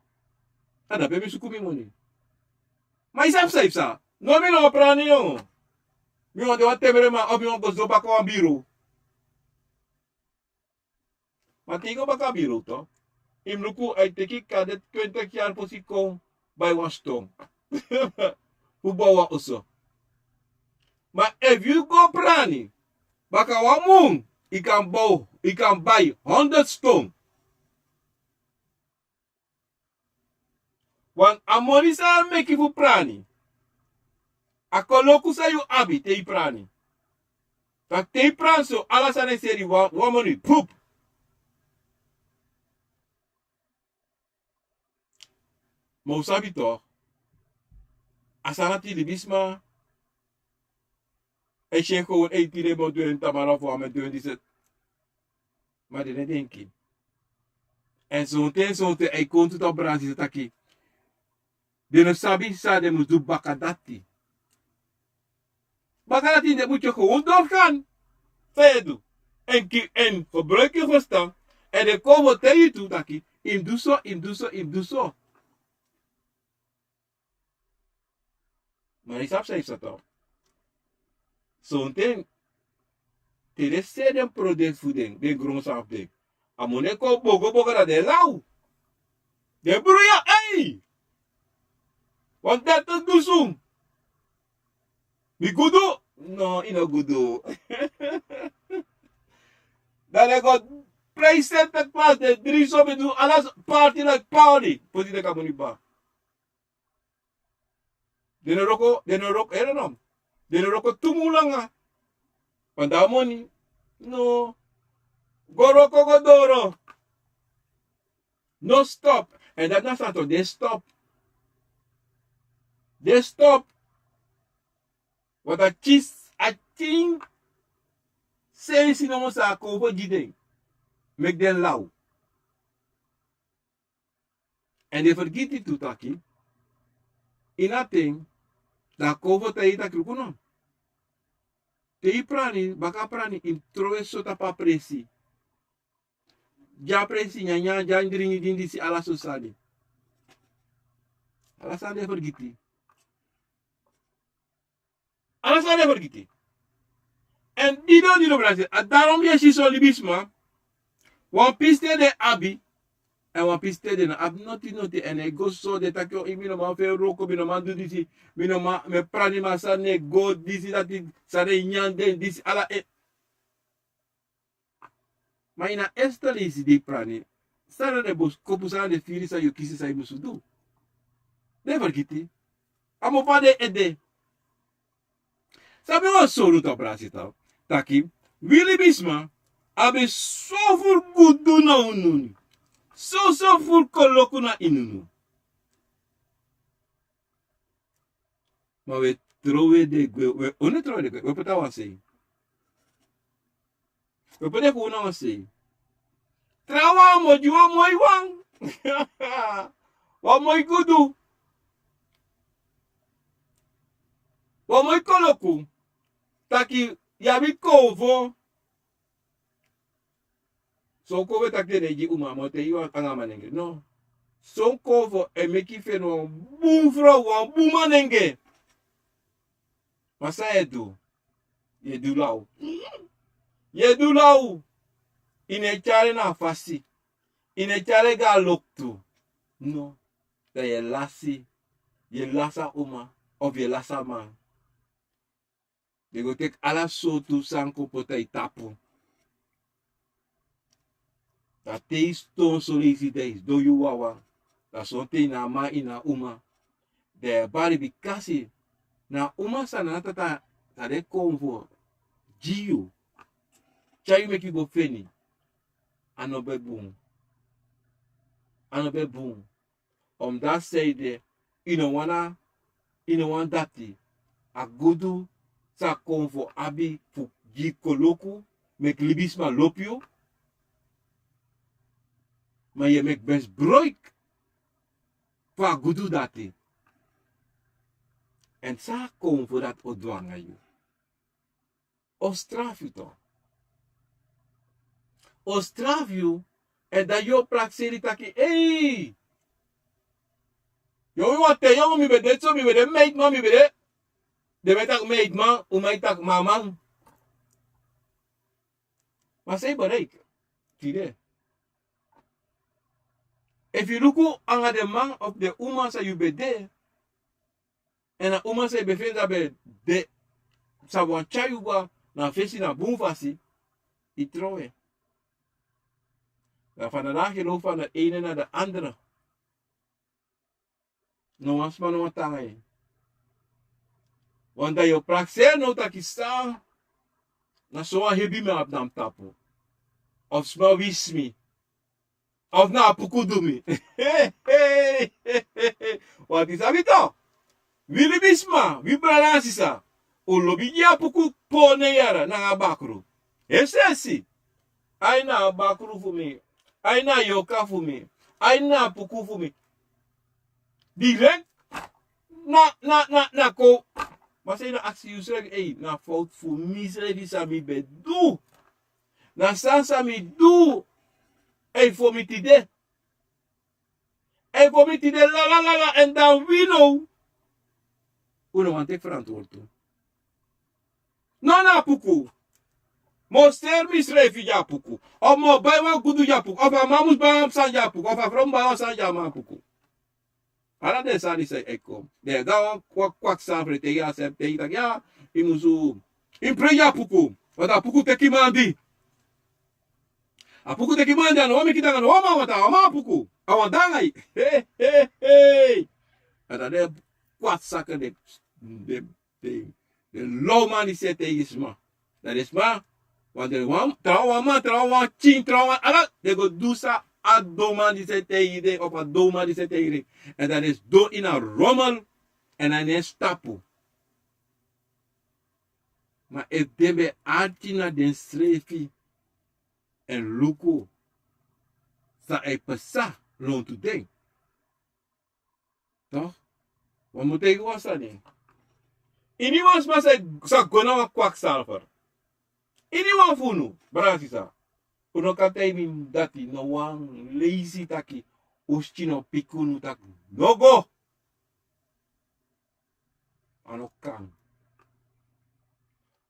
A dape mi suku mi moni. Ma yu sabi san yu psa? No, mi no prani yongu. Mi wani de wan temreman, of mi wani go sidon baka wan biro. Ma te yu go baka biro, toch, yu mu luku, a e teki kande twintig yari fosi kon bai wan ston fu bow wan oso. Ma efu yu go prani, baka wan mun, yu kan bow, yu kan bai honderd ston. Want a moni san a meki fu prani, a koloku san yu abi te yu prani. Taki te yu prani so, ala sani e seri wan, wan moni, pup. Ma un sabi toch, a sani dati libisma e si en kon, eiti den mu du en, tamara fu a mu du en disi. Ma den no e denki. Èn sonten sonten a e kon tu tapu Brasisi taki den no sabi san den mus du baka dati. Baka dati den mus tyoko un doorgaan. San yu e du? Èn ki èn gebruiki yu ferstan. Èn den kon fu taigi yu tu taki yu mus du so, yu mus du so, yu mus du so. Ma yu sabi san yu sa tan. Sonten te den seri den product fu den, den gronsafu den, a moni e kon bogo bogo, dan den law. Den bruya, ei! Wan dertig dusun. Mi gudu? No, yu no gudu. Dan den go prei seti klas, den dringi so, mi du ala party like party. Poti den kamoni ba. Den no wroko, den no wroko, ere no. Den no wroko tu mun langa. Wan da moni. No. Go wroko go doro. No stop. Èn dati na san tu den stop. Den stop. Want a kisi, a kisi sensi nomo san a kon fu gi den. Meki den law. Èn den fergiti tu taki ini a ten, dan a kon fu taigi taki luku no. Te yu prani, baka prani, yu mus trowe so tapu a presi. Gi a presi nyanyan, gi a dringi gi disi, ala so sani. Ala sani den fergiti. Ala sani den fergiti. Èn didon didon brada, a daarom yu e si son libisma. Wan pisi te den abi, èn wan pisi te den no abi noti noti, èn e go so den taki o, mi no man feni wroko, mi no man du disi, mi no man, mi e prani ma san no e go, disi dati, san den e nyan den disi, ala e. Ma ini a eerste leisi di yu prani, san na den boskopu, san na den firi san yu o kisi, san yu musu du? Den fergiti. A mu opo den ede. San mi wani sori un tapu a sita, taki wi libisma abi sofuru gudu na unu, so sofuru koloku na ini unu. Ma wi e trowe den gwe, wi e, unu e trowe den gwe, wi e poti na wan sei. Wi e poti den fu unu na wan sei. Trawan, a mu gi wan moi wan. Wan moi gudu. Wan moi koloku. Taki yu abi konfo. Son konfo e taki den no e gi uma, ma te yu anga manengre. No. Son konfo e meki yu feni wan bun frow, wan bun manengre. Ma san yu e du? Yu e du law. Yu e du law. Yu no e tyari en na a fasi. Yu no e tyari en go na loktu. No. Dan yu e lasi. Yu e lasi a uma. Of yu e lasi a man. Den go teki ala sortu sani kon poti na yu tapu. Dan te yu sidon son leisi, dan yu sidon yu wawan. Dan sonten yu na a man, yu na a uma. Dan yu e bari bikasi na a uma san na a tata, san den konfo gi yu, tyari yu meki yu go feni, a no ben bun. A no ben bun. Omdati san ede, yu no wani, yu no wani dati. A gudu san a konfo abi fu gi koloku, meki libisma lobi yu. Ma yu e meki misbruik fu a gudu dati. Èn san a konfo dati o du anga yu? O strafu yu tu. O strafu yu, èn dan yu o prakseri taki, ei! Yu o wani te yu o, mi ben de so, mi ben de meidman, mi ben de. Den ben taki meidman, un man e taki mama. Ma san yu bereik tide? Efu yu luku anga den man of den uma san yu ben de, èn a uma san yu ben feni san ben de, san wani tyari yu go na fesi na bun fasi, yu trowe. Dan fanowdu a geloof van de ene na de andere. No wan sma no wani tan anga yu. Want dan yu o prakseri now taki san, na so wan hebi mi abi na mi tapu. Of sma wisi mi. Of na a puku du mi. Want yu sabi tu, wi libisma, wi brada nanga sisa, un lobi gi a puku pone yara nanga bakru. Efu sensi. Ai, na a bakru fu mi. Ai na yoka fu mi. Ai na puku fu mi. Direk na na na na ko. Ma sei na aksi yusrefi ei na fout fu mi srefi san mi ben du. Na san san mi du. Ei fu mi tide. Ei fu mi tide lala lala en dan wi no. Un no wani teki ferantwortu. No na a puku. Mi o seri misrefi gi a puku. Of mi o bai wan gudu gi a puku. Of a man mus bai wan sani gi a puku. Of a frow mus bai wan sani gi a man puku. Ala den sani san e kon. Den e go na wan kwak kwak sani fu den, te yu a seri te yu taki ya, yu musu imprei gi a puku. Want a puku teki mandi. A puku teki mandi, a no wan meki danga no wan man, want a wan man a puku. A wan danga yu. Hei hei hei. A dan den kwak saka den den den den low man disi e taigi sma. Dan den sma, want den wan trawan wan man, trawan wan pikin, trawan wan ala den go du san a don man disi e taigi den of a don man disi e taigi den. Èn dan den sidon ini a romel èn a no e stapu. Ma efu den ben arki na densrefi èn luku san e pasa lontu den. Toch? Wan mu taigi wan sani. Iniwan sma sa go na wan kwaksalfer. Iniwan fu unu, brada sisa. Un no kan taigi mi dati no wan leisi taki un skin o piki unu taki no go. A no kan.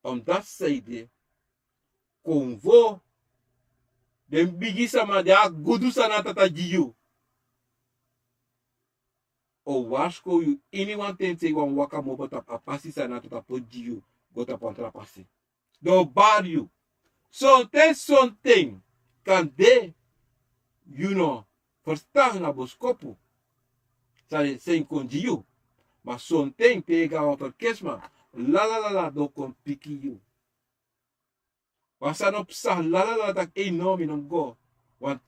Omdat san ede konfo den bigi sama, den a gudu san na tata gi yu. O warskow yu iniwan ten te yu wani waka mobo tapu a pasi san na tata poti gi yu go tapu wan tra pasi. Den o bari yu. Sonten sonten kan de yu no ferstan na boskopu san den seni kon gi yu. Ma sonten te yu e go na wan ferkesi sma, lalalala den o kon piki yu. Wan sani o psa, lalalala taki ei no, mi no mus go. Wan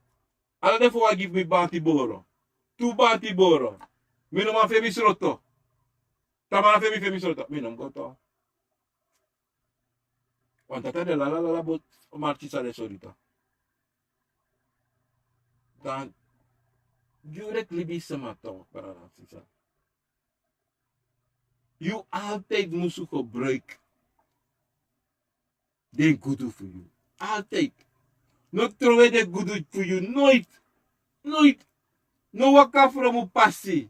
ala den fu wan gi fu mi banti boro. Tu banti boro. Mi no man femi sroto. Tamara femi femi sroto, mi no mus go to. Wan tata de lalalala bo marki san den sori to. Dan yu reki libisma to, brada sisa. Yu altijdi musu gebruiki den gudu fu yu. Altijdi. No trowe den gudu fu yu noiti. Noiti. No waka fromu pasi.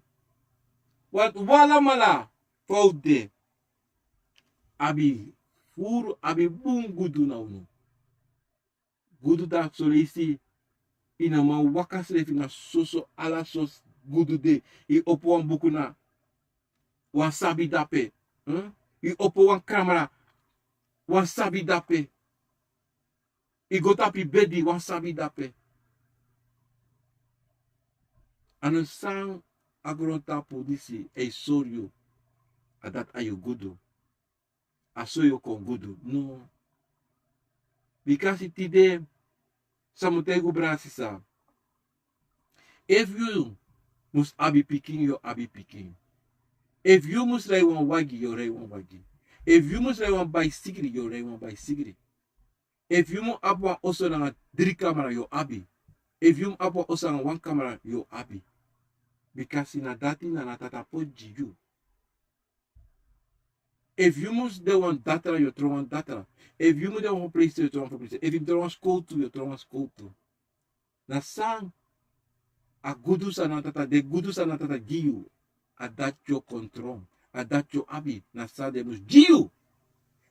Wan alamala fowtu de. Abi furu, abi bun gudu na unu. Gudu dati soleisi yu no man waka srefi na soso ala sosi gudu de. Yu opo wan buku na wan sabi dape. Yu opo wan kamera wan sabi dape. Yu go tapu yu bedi wan sabi dape. A no san a grontapu disi e sori yu. A dati a yu gudu. A so yu o kon gudu no. Bikasi tide san mi o taigi un brada sisa. Efu yu mus abi pikin yu o abi pikin. Efu yu mus rai wan wagi yu o rai wan wagi. Efu yu mus rai wan baisikri yu o rai wan baisikri. Efu yu mus abi wan oso nanga dri kamera yu o abi. Efu yu mus abi wan oso nanga wan kamera yu o abi. Bikasi na dati na na tata poti gi yu. Efu yu mus de wan datra yu o tron wan datra. Efu yu mus de wan foprisi yu o tron wan foprisi. Efu yu mus tron wan skowtu yu o tron wan skowtu. Na san a gudu san na tata den gudu san na tata gi yu. A dati yu o kon tron. A dati yu o abi na san den mus gi yu.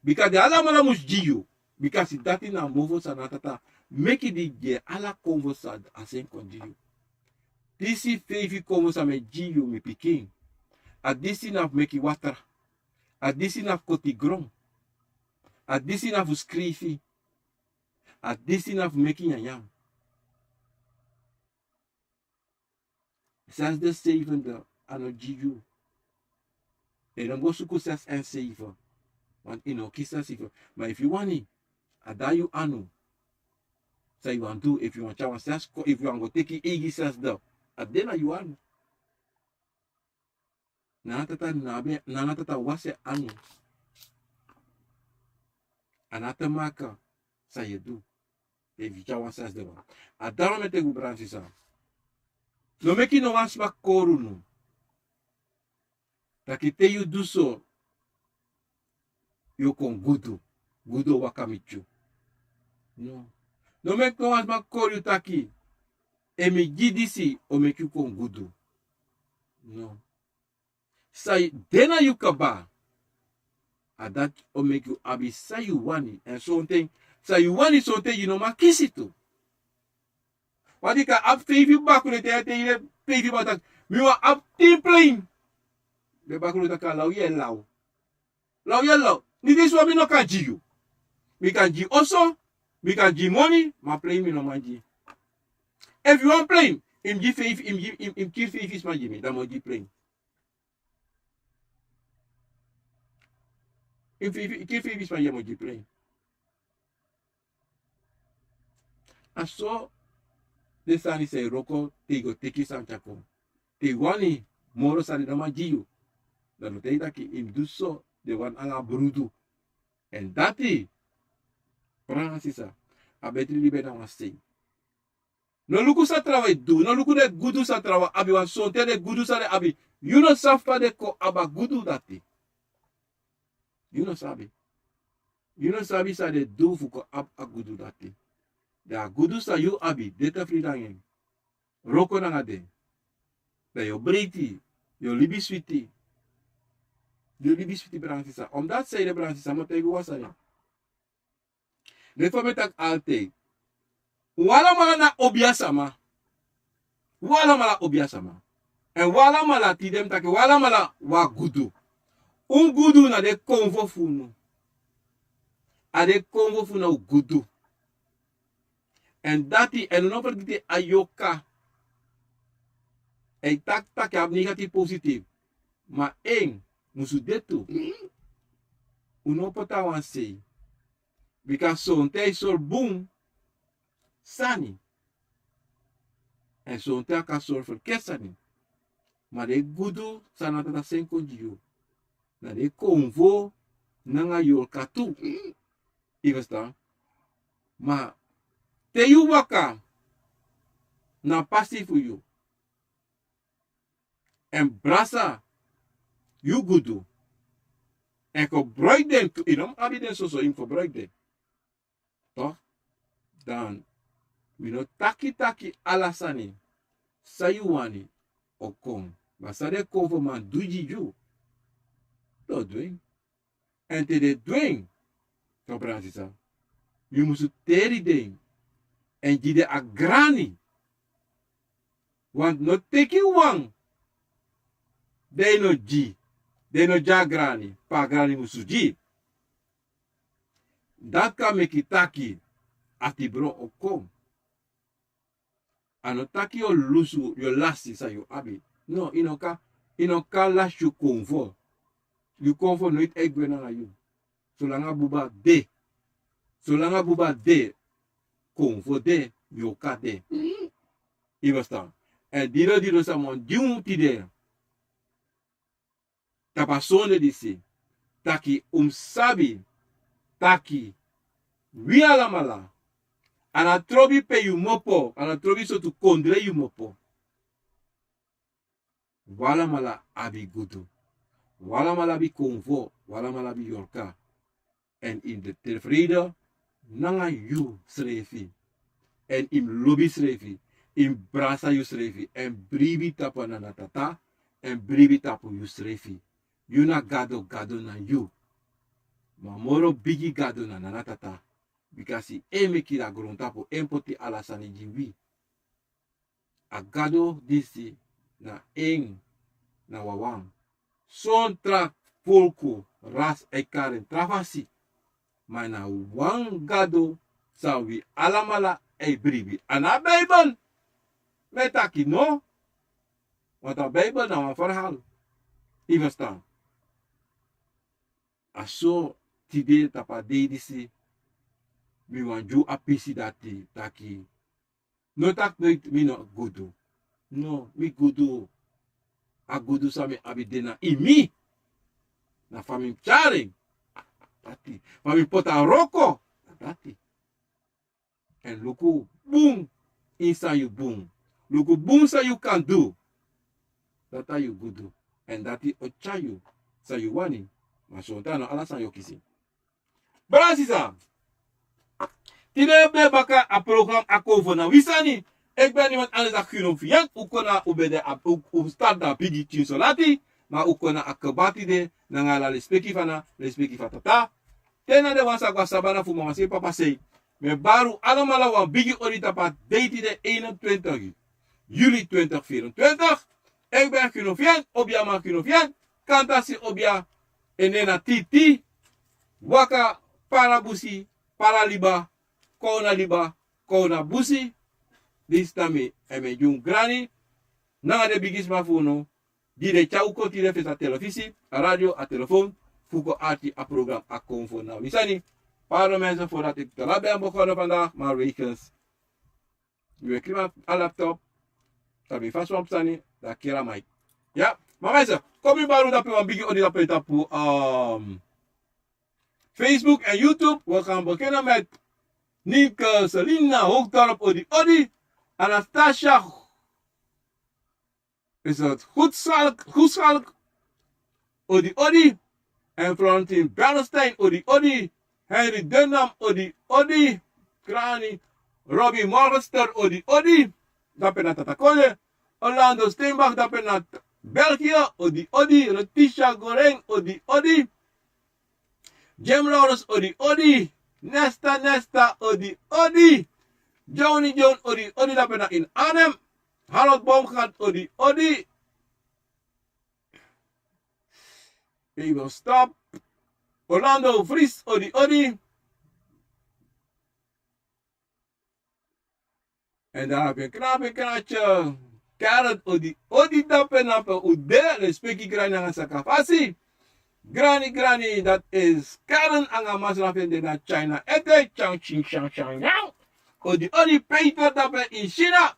Bika den alamala mus gi yu. Bikasi dati na a mofo san na tata meki di gi en ala konfo san a seni kon gi yu. Disi feifi konfo san mi e gi yu mi pikin. A disi na fu meki watra. A disi na fu koti gron. A disi na fu skrifi. A disi na fu meki nyanyan. Zesde zevende a no gi yu. Yu no mus go suku zes èn zeven. Want yu no kisi a zeven. Ma efu yu wani a de na yu anu. San yu wani du efu yu wani tyari wan zes kon efu yu wani go teki yu eigi zesde. A de na yu anu. Nanga tata na abi nanga tata wasi en anu. A na te maka san yu e du. Efu yu tyari wan sensi de wan. A dati mi e taigi un, brada nanga sisa. No meki no wan sma kori unu taki te yu du so, yu o kon gudu. Gudu o waka miti yu. No. No meki no wan sma kori yu taki, efu mi gi disi, o meki yu kon gudu. No. San de na yu kaba, a dati o meki yu abi san yu wani. Èn sonten, san yu wani sonten yu no man kisi tu. Wan di kan abi feifi bakru, te, te yu de feifi bakru taki, mi wani abi tin plein. Den bakru taki a law, yu e law. Law, yu e law. Ni disi wan mi no kan gi yu. Mi kan gi oso, mi kan gi moni, ma plein mi no man gi. Efu yu wani plein, yu mus gi feifi, yu mus gi, yu mus, yu mus kiri feifi sma gi mi, dan mi o gi plein. Yu mus feifi, kiri feifi sma gi mi, mi o gi plein. A so den sani san e wroko te yu go teki yu sani tyari kon. Te yu wani moro sani den no man gi yu. Dan den o taigi yu taki yu mus du so, den wani nanga brudu. Èn dati, brada nanga sisa, a betri libi na wan sei. No luku san trawan e du, no luku den gudu san trawan abi, want sonten den gudu san den abi, yu no sabi fa den kon abi a gudu dati. Yu no sabi. Yu no sabi san den du fu kon abi a gudu dati. Dan a gudu san yu abi, de tefreden nanga en. Wroko nanga den. Dan yu o breiti, yu o libi switi. Yu o libi switi, brada nanga sisa. Omdati san ede, brada nanga sisa, mi o taigi wan sani. Leki fa mi e taki altijd. Un alamala na obiasama. Un alamala obiasama. Èn un alamala, tide mi taki, un alamala un abi gudu. Un gudu na den konfo fu unu. A den konfo fu unu na un gudu. Èn dati, èn un no fergiti a yorka. Èn taki taki a abi negatief, positief. Ma en musu de tu. Un no poti a wan sei. Bika sonten a e sori bun sani. Èn sonten a kan sori ferketi sani. Ma den gudu san Nana Tata seni kon gi yu, na den konfo nanga yorka tu. Yu e ferstan? Ma te yu waka na a pasi fu yu, èn brasa yu gudu, èn gebroiki den tu, yu no mus abi den soso, yu mus gebroiki den. Toch? Dan wi no taki taki ala sani san yu wani o kon. Ma san den konfo man du gi yu, den o du en. Èn te den du en, toch, brada nanga sisa, yu musu teri den èn gi den a grani. Want no teki wan, den no gi, den no gi a grani, pe a grani musu gi. Dati kan meki taki atibron o kon. A no taki yu o lusu, yu o lasi san yu abi. No, yu no kan, yu no kan lasi yu konfo. Yu konfo noiti e gwe nanga yu. Solanga buba de, solanga buba de, konfo de, yorka de. Yu e ferstan? Èn didon didon san mi wani gi unu tide tapu a sonde disi, taki un mus sabi taki wi alamala, a no trobi pe yu kmopo, a no trobi sortu kondre yu kmopo, wi alamala abi gudu. Wi alamala abi konfo, wi alamala abi yorka. Èn yu mus de tefreden nanga yusrefi. Èn yu mus lobi yusrefi. Yu mus brasa yusrefi. Èn bribi tapu a Nana Tata. Èn bribi tapu yusrefi. Yu na Gado, Gado na yu. Ma moro bigi Gado na Nana Tata. Bikasi en meki a grontapu, en poti ala sani gi wi. A Gado disi na en, na wawan. Son tra folku, ras e kari en tra fasi. Ma na wan Gado san wi alamala e bribi. A no a Bijbel. Mi e taki no. Want a Bijbel na wan verhaal. Yu e ferstan? A so tide tapu a dei disi, mi wani gi unu a pisi dati taki, no taki noiti mi no gudu. No, mi gudu. A gudu san mi abi de na ini mi. Na fa mi tyari en. Dati. Fa mi poti a wroko. Dati. Èn luku bun ini san yu bun. Luku bun san yu kan du. Dati a yu gudu. Èn dati o tyari yu san yu wani. Ma sonten a no ala sani yu o kisi. Brada sisa, tide ben baka a program a kon fu na wi sani. Eki ben niman anda sa kino fiyan u kon na u ben de a u u start na bigi tin so lati. Ma u kon na a kaba tide nanga a lespeki fu a na lespeki fu a tata. Te na den wan sa go a sabana fu mama sei papa sei. Mi e bari un alamala wan bigi odi tapu a dei tide einentwintig yuli twintig vierentwintig. Eki ben kino fiyan obi a man kino fiyan. Kanta si obi a en nen na titi. Waka para busi, para liba, kowna liba, kowna busi. Disi na mi èn mi e gi un grani nanga den bigisma fu unu di den tyari un kon tide fesi a telefisi, a radio, a telefon, fu kon arki a program a kon fu na wi sani. Pardon mensen voordat ik te laat ben begonnen vandaag, maar wegens yu e krim a laptop, dan mi fasi wan sani, dan kiri a mic. Ya, ma mensen, kon mi bari un dape wan bigi odi dape tapu um, Facebook en YouTube. We gaan beginnen met Nienke Selina Hoogdorp, odi odi. Anastasia, is het Goedschalk, Goedschalk, odi odi. En Florentine Bernstein, odi odi. Henry Dunham, odi odi. Krani, Robbie Morgenster, odi odi. Dape na Tata Konde. Orlando Steenbach, dape na België, odi odi. Letitia Goreng, odi odi. Jim Lawrence, odi odi. Nesta Nesta, odi odi. Johnny John, odi odi, dape na in Arnhem. Harold Baumgart, odi odi. Even stop. Orlando Vries, odi odi. En dan heb je knape kraatje. Karen, odi odi, dape na pe u de, lespeki grani nanga saka fasi. Grani grani, dat is Karen nanga masra fu en de na China ete, chang ching chang chang yang. Odi odi, Peter dape in China.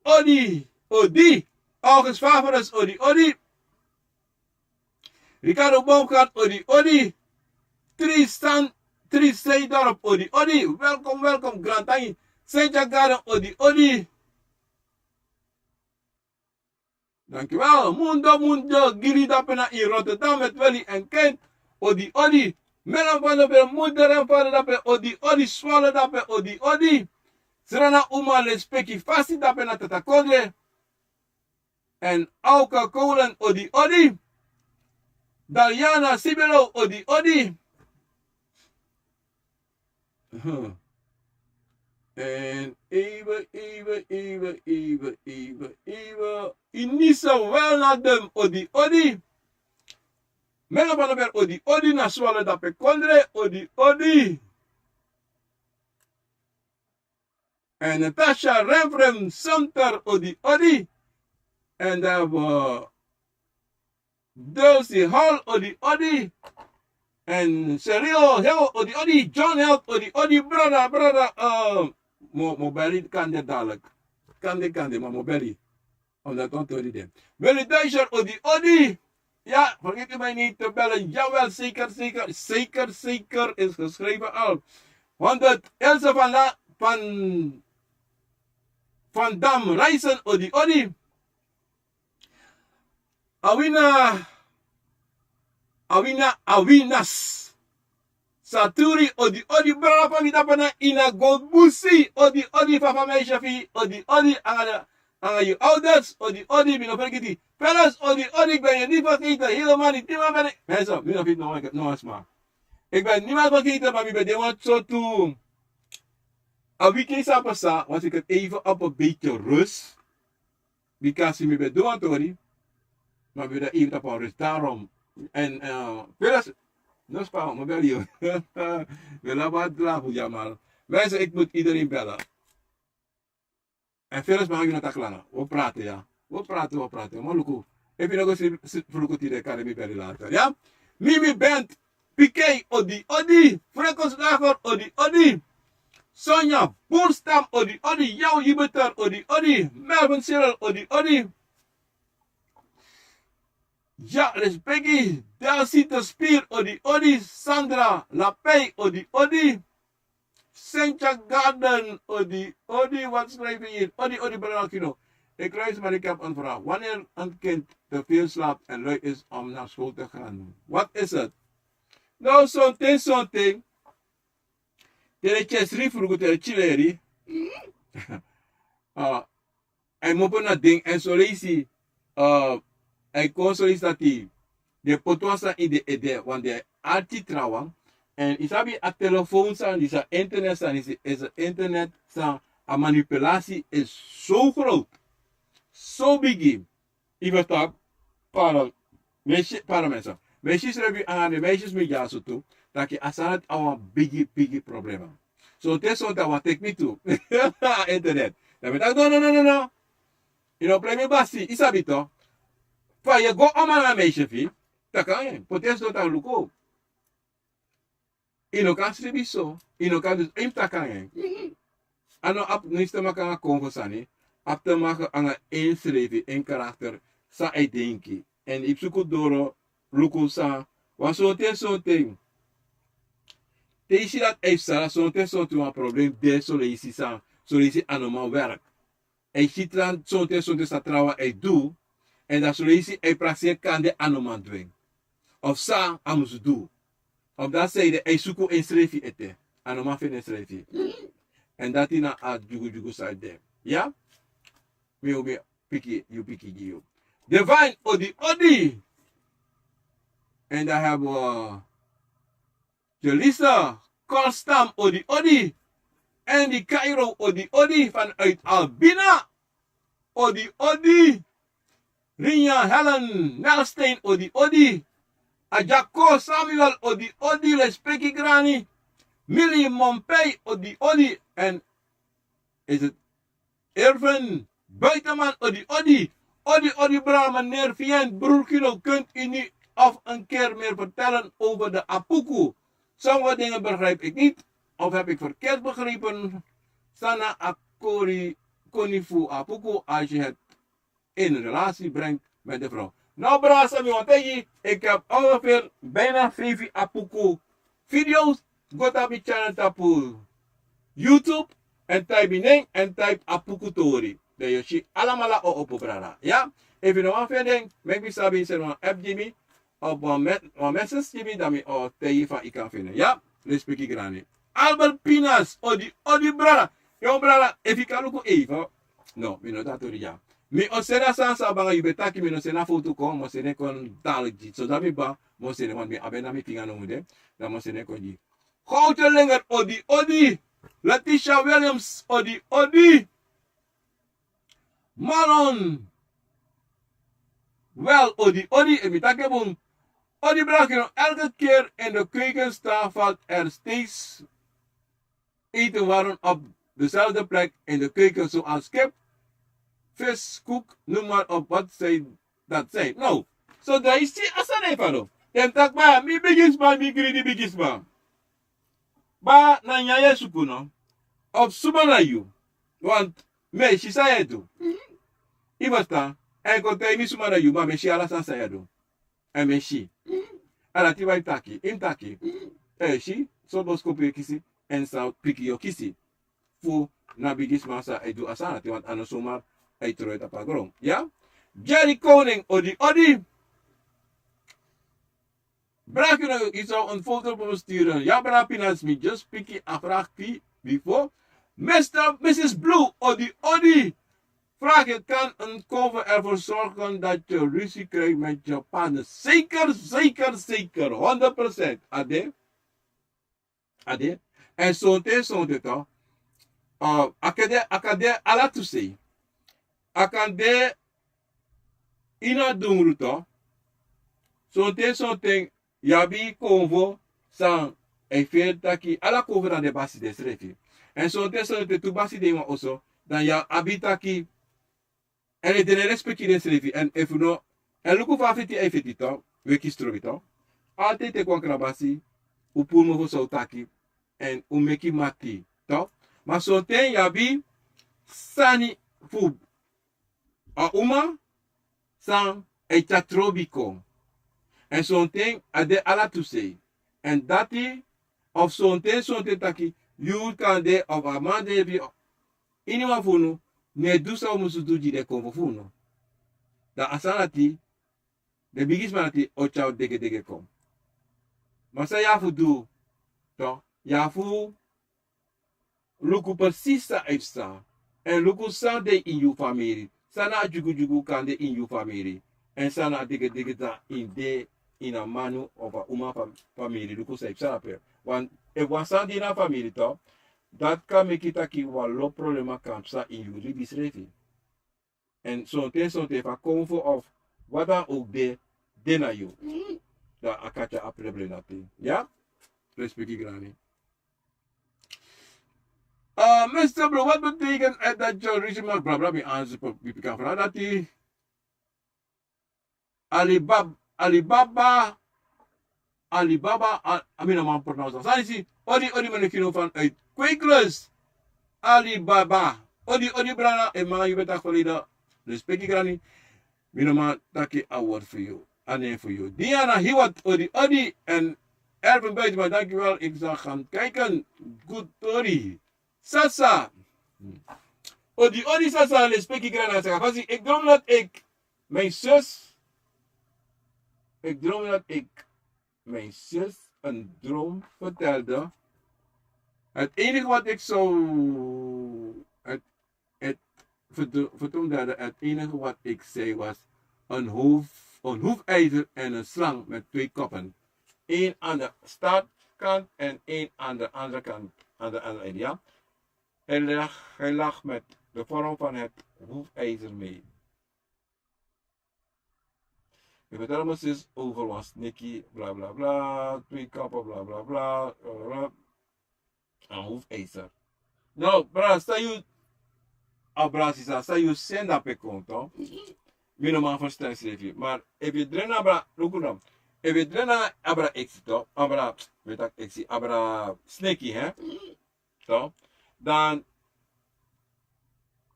Odi odi. August Favorus, odi odi. Ricardo Baumgart, odi odi. Tristan, Tristan Dorp, odi odi. Welkom, welkom, grantangi. Sentya Garden, odi odi. Dankjewel. Mundo, Mundo, Gili dape na in Rotterdam met Willy en Kent, odi odi. Melan van de Moeder en Vader dape, odi odi. Swallow dape, odi odi. Srana Uma, lespeki fasi, dape na Tata Kondre. En Auka Kolen, odi odi. Daliana Sibelo, odi odi. Huh. En even, even, even, even, even, even. Inisa Welnadem, odi odi. Mega Banober, odi odi. Na Swallow dape Kondre, odi odi. En Natasha Renfrem Sumter, odi odi. En dan hebben we Dulcie Hall, odi odi. En Cheryl Hill, odi odi. John Health, odi odi. Brada, brada, eh, mo, mo beli kande dadelijk. Kande, kande, maar mo beli. Omdat dan tori den. Willy Duitser, odi odi. Ja, vergeet u mij niet te bellen. Jawel, zeker, zeker, zeker, zeker is geschreven al. Honderd, Ilse van La, van, van Dam Reizen, odi odi. Awina, Awina, Awinas. Saturi, odi odi, brada fu mi dape na ini a golbusi, odi odi, papa meisje fi, odi odi, anga, anga yu ouders, odi odi, mi no fergiti. Fellas, odi odi, ik ben je niet vergeten, helemaal niet, niemand ben ik, mensen, mi no fit no, no sma. Ik ben niemand vergeten, maar mi ben de wan so tu. A weekend sa pasa, was ik het even op een beetje rust. Bika mi ben du wan tori, ma mi ben de even tapu a rust. Daarom. En, eh, Fellas, no spa, mi bel yu. Mi labi a drafu, ja, maar mensen, ik moet iedereen bellen. En Fellas, mag ik nog taklanga? We praten, ja. We praten, we praten. Maar luku, efu yu no go si, si, fu luku tide, kan mi bel yu later, ja? Mimi Bent, P K, odi odi. Freckles Dager, odi odi. Sonja Boerstam, odi odi. Yaw Jupiter, odi odi. Melvin Cyril, odi odi. Ja, respecti. Delsita Spier, odi odi. Sandra Lapey, odi odi. Sentja Garden, odi, odi, wat schrijf je hier? Odi, odi, brada Kino. Ik luister, maar ik heb een vraag. Wanneer een kind te veel slaapt en lui is om naar school te gaan, wat is het? No, something, something. Te den tyari sri frugu, te den tyleri. Ah, a e mopo na den, èn son leisi, a e kon son leisi dati den poti wan sani ini den ede, want den e arki trawan. Èn yu sabi a telefoon sani disi, a internet sani disi, is a internet san a manipulatie is zo groot, zo bigi. Yu ferstan? Para, meisje, para mensen. Meisjes, srefi anga den meisjes mi dyaso tu, taki a sani dati a wan bigi, bigi problema. Sonten, sonten a wani teki mi tu. Internet. Dan mi taki: no, no, no, no, no. Yu no prei mi basi, yu sabi tok. Fa yu e go oma na meisje fu yu, taki anga en, poti en sidon, taki luku. Yu no kan sribi so, yu no kan du so, yu mus taki anga en. A no abi niks te maken anga konfo sani, a abi te maken anga ensrefi, en karakter, san a e denki. Èn yu mus suku doro, luku san, wan sonten, sonten. Te yu si dati a e psa, sonten, sonten wan problem de, son leisi san, son leisi a no man werk. A e si tran sonten, sonten san trawan e du, èn dan son leisi a e prakseri kande a no man du en. Of san a mus du. Of dan san ede a e suku ensrefi ete. A no man feni ensrefi. Èn dati na a dyugudyugu san de. Ya? Mi o mi piki, yu piki gi yu. Divine, odi, odi. En dan hebben we Jelisa Korstam, odi, odi. Andy Cairo, odi, odi. Vanuit Albina, odi, odi. Rinja Helen Nelstein, odi, odi. Ajako Samuel, odi, odi. Lespeki Grani. Millie Mompei, odi, odi. En is het Irvin Buitenman, odi, odi. Odi, odi, brada, meneer Vient, broer Kino, kunt u niet of een keer meer vertellen over de apuku? Sommige dingen begrijp ik niet, of heb ik verkeerd begrepen? San na a koni fu apuku, als je het in relatie brengt met de vrouw. No, brada, san mi wani taigi, ik heb ongeveer bijna feifi apuku video's. Go tapu mi channel tapu YouTube, èn type mi nen, èn type apuku tori. Dan yu o si alamala o opo, brada. Ya? Efu yu no wani feni den, meki mi sabi, seni wan app gi mi, of wan me-, wan message gi mi, dan mi o taigi yu fa yu kan feni den. Ya? Lespeki Grani. Albert Pinas, odi, odi, brada. Yo, brada, efu yu kan luku even. No, mi no dati tori ya. Mi o seni a sani san a banga, yu ben taki mi no seni a foto kon, mi o seni en kon dati gi. So dati mi ba, mi o seni en, want mi abi en na mi finga nomo de. Dan mi o seni en kon gi. Goudje Linger, odi, odi. Letitia Williams, odi, odi. Marlon, wel, odi, odi, efu mi taki en bun. Odi, brada Kino, elke keer in de keuken staan valt er steeds eten warm op dezelfde plek in de keuken, zoals kip, vis, koek, noem maar op wat zij dat zijn. No, so dan yu si a sani e fadon. Den taki: baya, mi bigisma, mi gridi bigisma. Baya, na nyan yu e suku no? Of suma na yu? Want mi e si san yu e du. Yu ferstan? Èn kon taigi mi suma na yu, ma mi e si ala sani san yu e du. Èn mi e si. A dati yu wani taki, yu mus taki. Yu e si, so boskopu yu e kisi, èn san pikin yu o kisi. Fu na bigisma san e du a sani dati, want a no suma e tron en tapu a gron. Ya? Jerry Koning, odi, odi. Brada Kino, yu zou een foto voor me sturen. Ya, brada Pinas, mi just piki a vraag before. Mister, Missus Blue, odi, odi. Vraag: je kan een cover ervoor zorgen dat je ruzie krijgt met je partner. Zeker, zeker, zeker. Honderd procent. Ade? Ade? Èn sonten, sonten tok. Uh, a kan de, a kan de ala tu sei. A kan de ini a dungru tok. Sonten, sonten yu abi konfo san e firi taki ala konfo na den basi densrefi. Èn sonten, sonten tu basi de ini wan oso, dan yu abi taki, èn den no e respeki densrefi, èn efu no, èn luku fa a feti, a e feti tok, weki strobi tok. Altijd teki wan krabasi, un puru mofo san un taki, èn un meki mati tok. Ma sonten yu abi sani fu a uma san e tyari trobi kon. Èn sonten a de ala tu sei. Èn dati, of sonten, sonten taki, yu kan de of a man de fu yu, iniwan fu unu no e du san un musu du gi den konfo fu unu. Dan a sani dati, den bigisma dati o tyari degedege kon. Ma san yu abi fu du, to, yu abi fu luku precies san e psa. Èn luku san de ini yu famiri. San na a dyugudyugu kan de ini yu famiri. Èn san na a degedege san e de ini a manu of a uma fa-, famiri. Luku san e psa ape. Want efu wan sani de ini a famiri, to, dati kan meki taki wan lo problema kan psa ini yu libi srefi. Èn sonten sonten efu a konfo of wat dan ook de, de na yu. Dan a kati a problema dati. Ya? Respeki grani. Ah, mister Blue, wat betekent het dat je ruzie maakt? Bla bla, mi ansi pe, mi kan vraag dati. Alibaba, Alibaba, Alibaba, a, a mi no man pronounce. San yu si, odi, odi, mi no kino fan uit Kweeklus. Alibaba. Odi, odi, brada, e man, yu ben taki verleden. Respeki grani. Mi no man taki a word fu yu. A nen fu yu. Diana, hier wat, odi, odi. En Erwin Buitema, dankjewel. Ik zal gaan kijken. Good tori. Sasa. Odi, odi, Sasa, respeki grani, a saka fasi. Ik droom dat ik mijn zus, ik droom dat ik mijn zus een droom vertelde. Het enige wat ik zou, het, het, verdo-, verdoemde, het enige wat ik zei was een hoef-, een hoefijzer en een slang met twee koppen. Eén aan de startkant en één aan de andere kant, aan de andere, ja. Hij lag, hij lag met de vorm van het hoefijzer mee. Yu vertel mi sis over wan sneki, bla bla bla, twee kappen, bla bla bla, bla bla bla. En hoefijzer. No, bra, san yu, a bra sisa, san yu senda pe kon, to? Mi no man verstaan srefi. Maar efu yu dren na bra, luku no. Efu yu dren na a bra eksi, to? A bra, mi taki eksi, a bra sneki, hè? To? Dan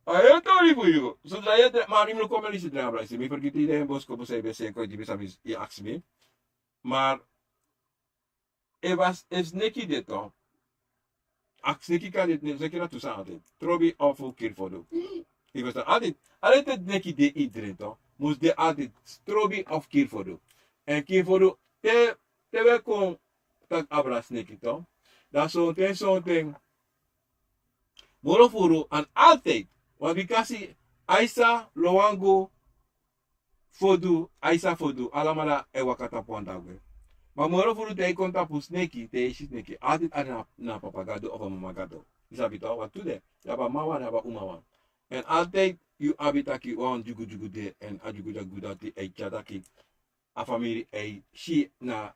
a heri tori fu yu. So dan yu e dren, ma mi no kon mi lisi dren a bra, si mi fergiti den boskopu san yu ben seni kon gi mi, san yu aksi mi. Maar efu a sneki de, to, a sneki kan de, sneki na tu sani altijd. Trobi of kirfodu. Yu ferstan? Altijd, altijd sneki de ini dren, to, mus de altijd trobi of kirfodu. En kirfodu, te, te wi e kon taki abra sneki, to, dan sonten, sonten moro furu, en altijd. Want wi kan si Aisa, Lowango, Fodu, Aisa Fodu, alamala e waka tapu wan dagwe. Ma moro furu te yu kon tapu sneki, te yu si sneki, altijd a de na, na papa gado of a mama gado. Yu sabi, to, want tu de, yu abi a mama wan, yu abi a uma wan. En altijd yu abi taki wan dyugudyugu de, en a dyugudyugu dati e tyari taki a famiri e si na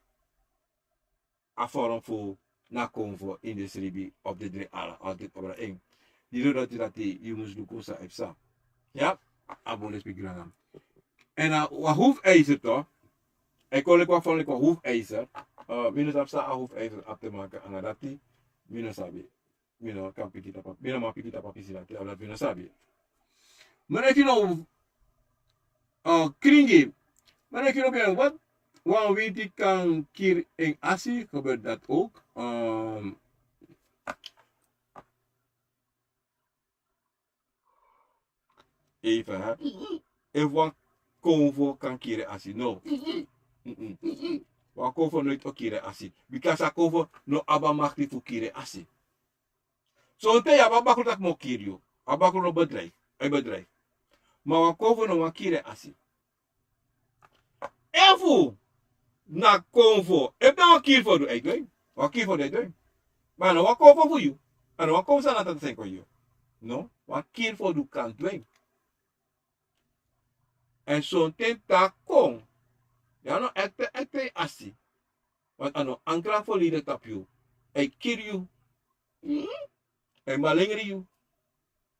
a forum fu na konfo ini den sribi of den dri ala, altijd abra en. Di dati, dati yu mus luku san e psa. Ya, a bun, respeki grani. En a, wan hoefijzer, to, e kon leki wan, leki wan hoefijzer. Eh, mi no sabi san a hoefijzer abi te maken nanga dati. Mi no sabi. Mi no kan piki tapu, mi no man piki tapu a pisi dati, a dati mi no sabi. Ma dan yu no, eh, kringi. Ma dan yu no ben, wat, wan winti kan kiri en asi, gebeurt dat ook? Ehm, even, hè. Efu wan konfo kan kiri en asi, no. Mm-mm. Wan konfo noiti o kiri en asi. Because a konfo no abi a makti fu kiri en asi. Sonten yu abi a bakru taki mi o kiri yu. A bakru no bedrijf, a bedrijf. Ma wan konfo no wani kiri en asi. Efu na konfo, efu na wan kirfodu e du en, wan kirfodu e du en. Ma a no wan konfo fu yu. A no wan konfo san na tata seni kon gi yu. No, wan kirfodu kan du en. Èn sonten te a kon, yu no ekte, ekte asi. Want a no ankra folide tapu yu. A e kiri yu. A e malengri yu.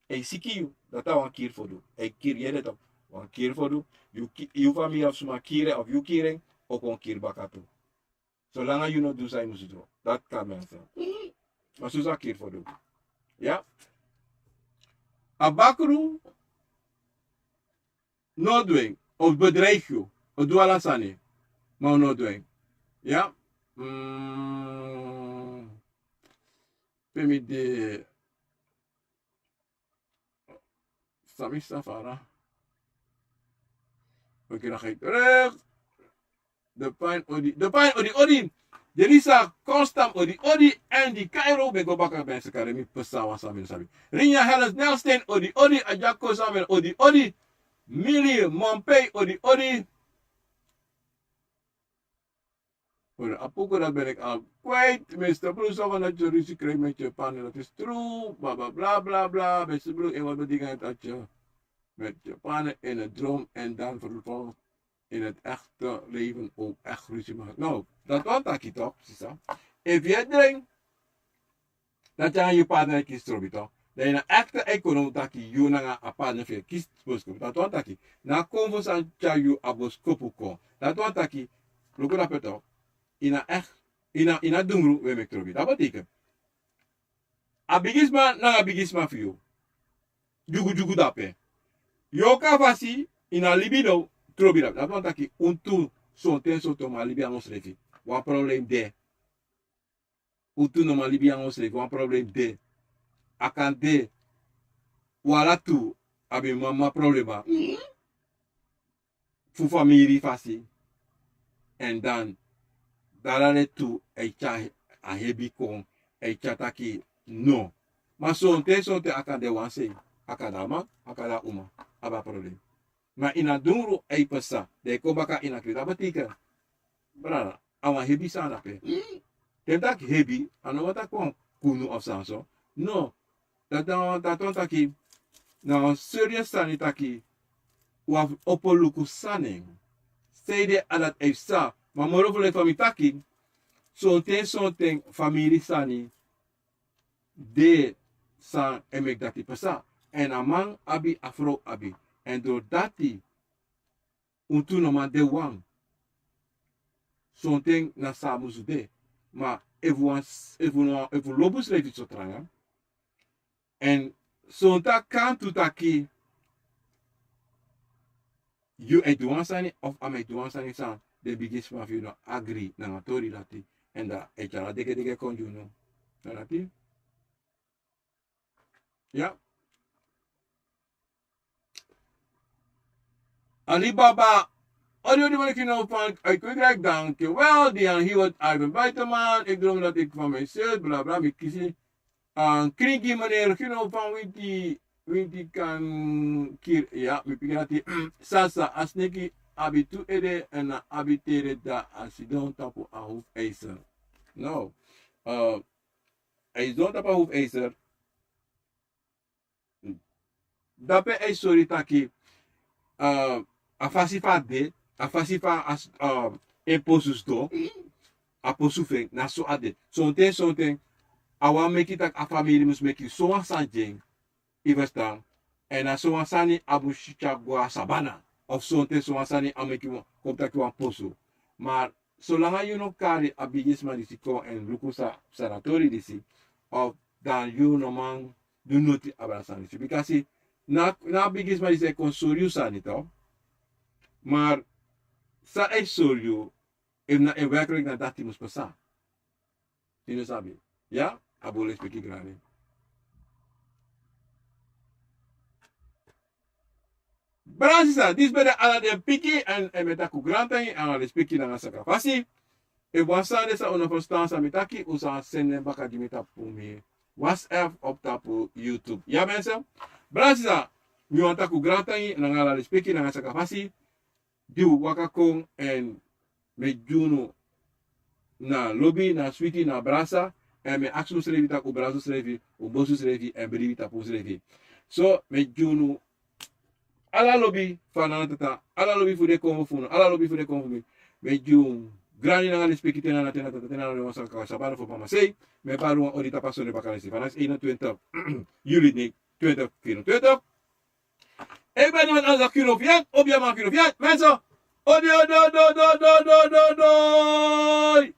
A e siki yu. Dati a wan kirfodu. A e kiri yu ede tapu. Wan kirfodu. Yu ki-, yu famiri of suma kiri en, of yu kiri en, o kon kiri baka tu. Solanga yu no du san yu musu du. Dati kan mense. Ma so san kirfodu. Ya. A bakru no du en, of bedreig yu, o du ala sani, ma a no du en. Ya. Mm. pe mi de. Sami Safara. Oké, dan ga ik terug. De Pine Odi, de Pine Odi Odi. Delisa Constam Odi Odi. Andy Cairo, ben go baka ben sekare mi pesa wan sami sabi. Rinya Helen Snelstein Odi Odi. Ajaco Samuel Odi Odi. Mili Mompei Odi Odi. Ora, a poco dat ben ik al kwijt. Mister Bruce, van dat je ruzie krijgt met je partner, dat is true. Bla bla bla bla bla. Mister Bruce, en wat betekent dat je met je partner in het droom en dan vervolgens in het echte leven ook echt ruzie maakt? Nou, dat want taki toch, sisa. If you drink, dat je aan je partner kiest, Robito. Dan in een echte economie taki, you nanga a partner voor kiest boskopu. Dat want taki. Na kon voor san tya you a boskopu kon. Dat want taki. Luku na peto. Ina echt, ina, ina dungru we mek trobi. Dat betekent. A bigisma na a bigisma fu you. Jugu jugu dape. Yo ka fasi, ina libido, trobi dape. Dat want taki, untu, sonten sonten ma libi amo srefi. Wan problem de. Utu no man libi anga unsrefi, wan problem de. A kan de. Wala tu abi mama problema fu famiri fasi. En dan dala de tu e tyari a hebi kon, e tyari taki no. Ma sonten sonten a kan de wan sei, a kan de a man, a kan de a uma, abi a problem. Ma ini a dungru e pasa, dan e kon baka ini a kri. Dati betekent, brada, a wan hebi sani dape. Te mi taki hebi, a no wani taki wan kunu of sani so. No. Dati na wan, dati wani taki, na wan serious sani taki, wi abi opo luku sani. Sanede a dati e psa, ma moro fu leki fa mi taki, sonten sonten famiri sani, de san e meki dati pasa. En a man abi, a frow abi. En dori dati, un tu no man de wan. Sonten na san a musu de. Ma efu wan, efu no, efu lobi unsrefi so tranga. En sonten a kan tu taki, yu e du wan sani of a man e du wan sani san den bigisma fu yu no agri nanga tori dati. En dan e tyari a degedege kon gi unu. Na dati. Ya. Alibaba. Odi odi, man, ik no van, ik wil graag danken. Wel, die aan hier wordt Ivan Buitenman. Ik droom dat ik van mijn zus, bla bla, mi kisi. Aan kringi meneer Gino van Winti, Winti kan kir, ya, mi piki dati. Sasa, a sneki abi tu ede, èn a abi tiri ede, a sidon tapu a hoofdijzer. No. Eh, a sidon tapu a hoofdijzer. Dape a e sori taki, eh, a fasi fa a de, a fasi fa a, eh, en posu sidon, a posu fu en, na so a de. Sonten, sonten, a wani meki taki a famiri mus meki sowan sani gi en, yu ferstan. Èn na sowan sani a mus tyari go na sabana. Of sonten sowan sani a meki wan, kon taki wan posu. Ma solanga yu no kari a bigisma disi kon èn luku san, san na tori disi, of dan yu no man du noti abra sani disi. Bikasi na, na a bigisma disi e kon sori yu sani toch. Ma san a e sori yu, efu na en werkelijk na dati mus pasa. Yu no sabi. Ya, a bun lespeki grani. Brada sisa, disi ben de ala den piki, èn, èn mi e taki un grantangi, èn lespeki nanga sakafasi. Efu wan sani de san un no ferstan san mi taki, un sa seni en baka gi mi tapu mi WhatsApp of tapu YouTube. Ya mensen. Brada sisa, mi wani taki un grantangi nanga ala lespeki nanga sakafasi. Di un waka kon èn mi e gi unu na lobi, na switi, na brasa. Èn mi e aksi unsrefi taki un brasa unsrefi, un bosi unsrefi, èn bribi tapu unsrefi. So, mi e gi unu ala lobi fu Nana Tata, ala lobi fu den konfo fu unu, ala lobi fu den konfo fu mi. Mi e gi unu grani nanga lespeki te Nana, te Nana Tata, te Nana Nana wan saka kaba, sabana fu mama sei. Mi e bari wan odi tapu a sonde baka na disi, vanaf eenentwintig juli twintig vierentwintig. Ik ben iemand anders dan Kino Fiat, Obiaman Kino Fiat. Mensen, odi, odi, odi, odi, odi, odi, odi.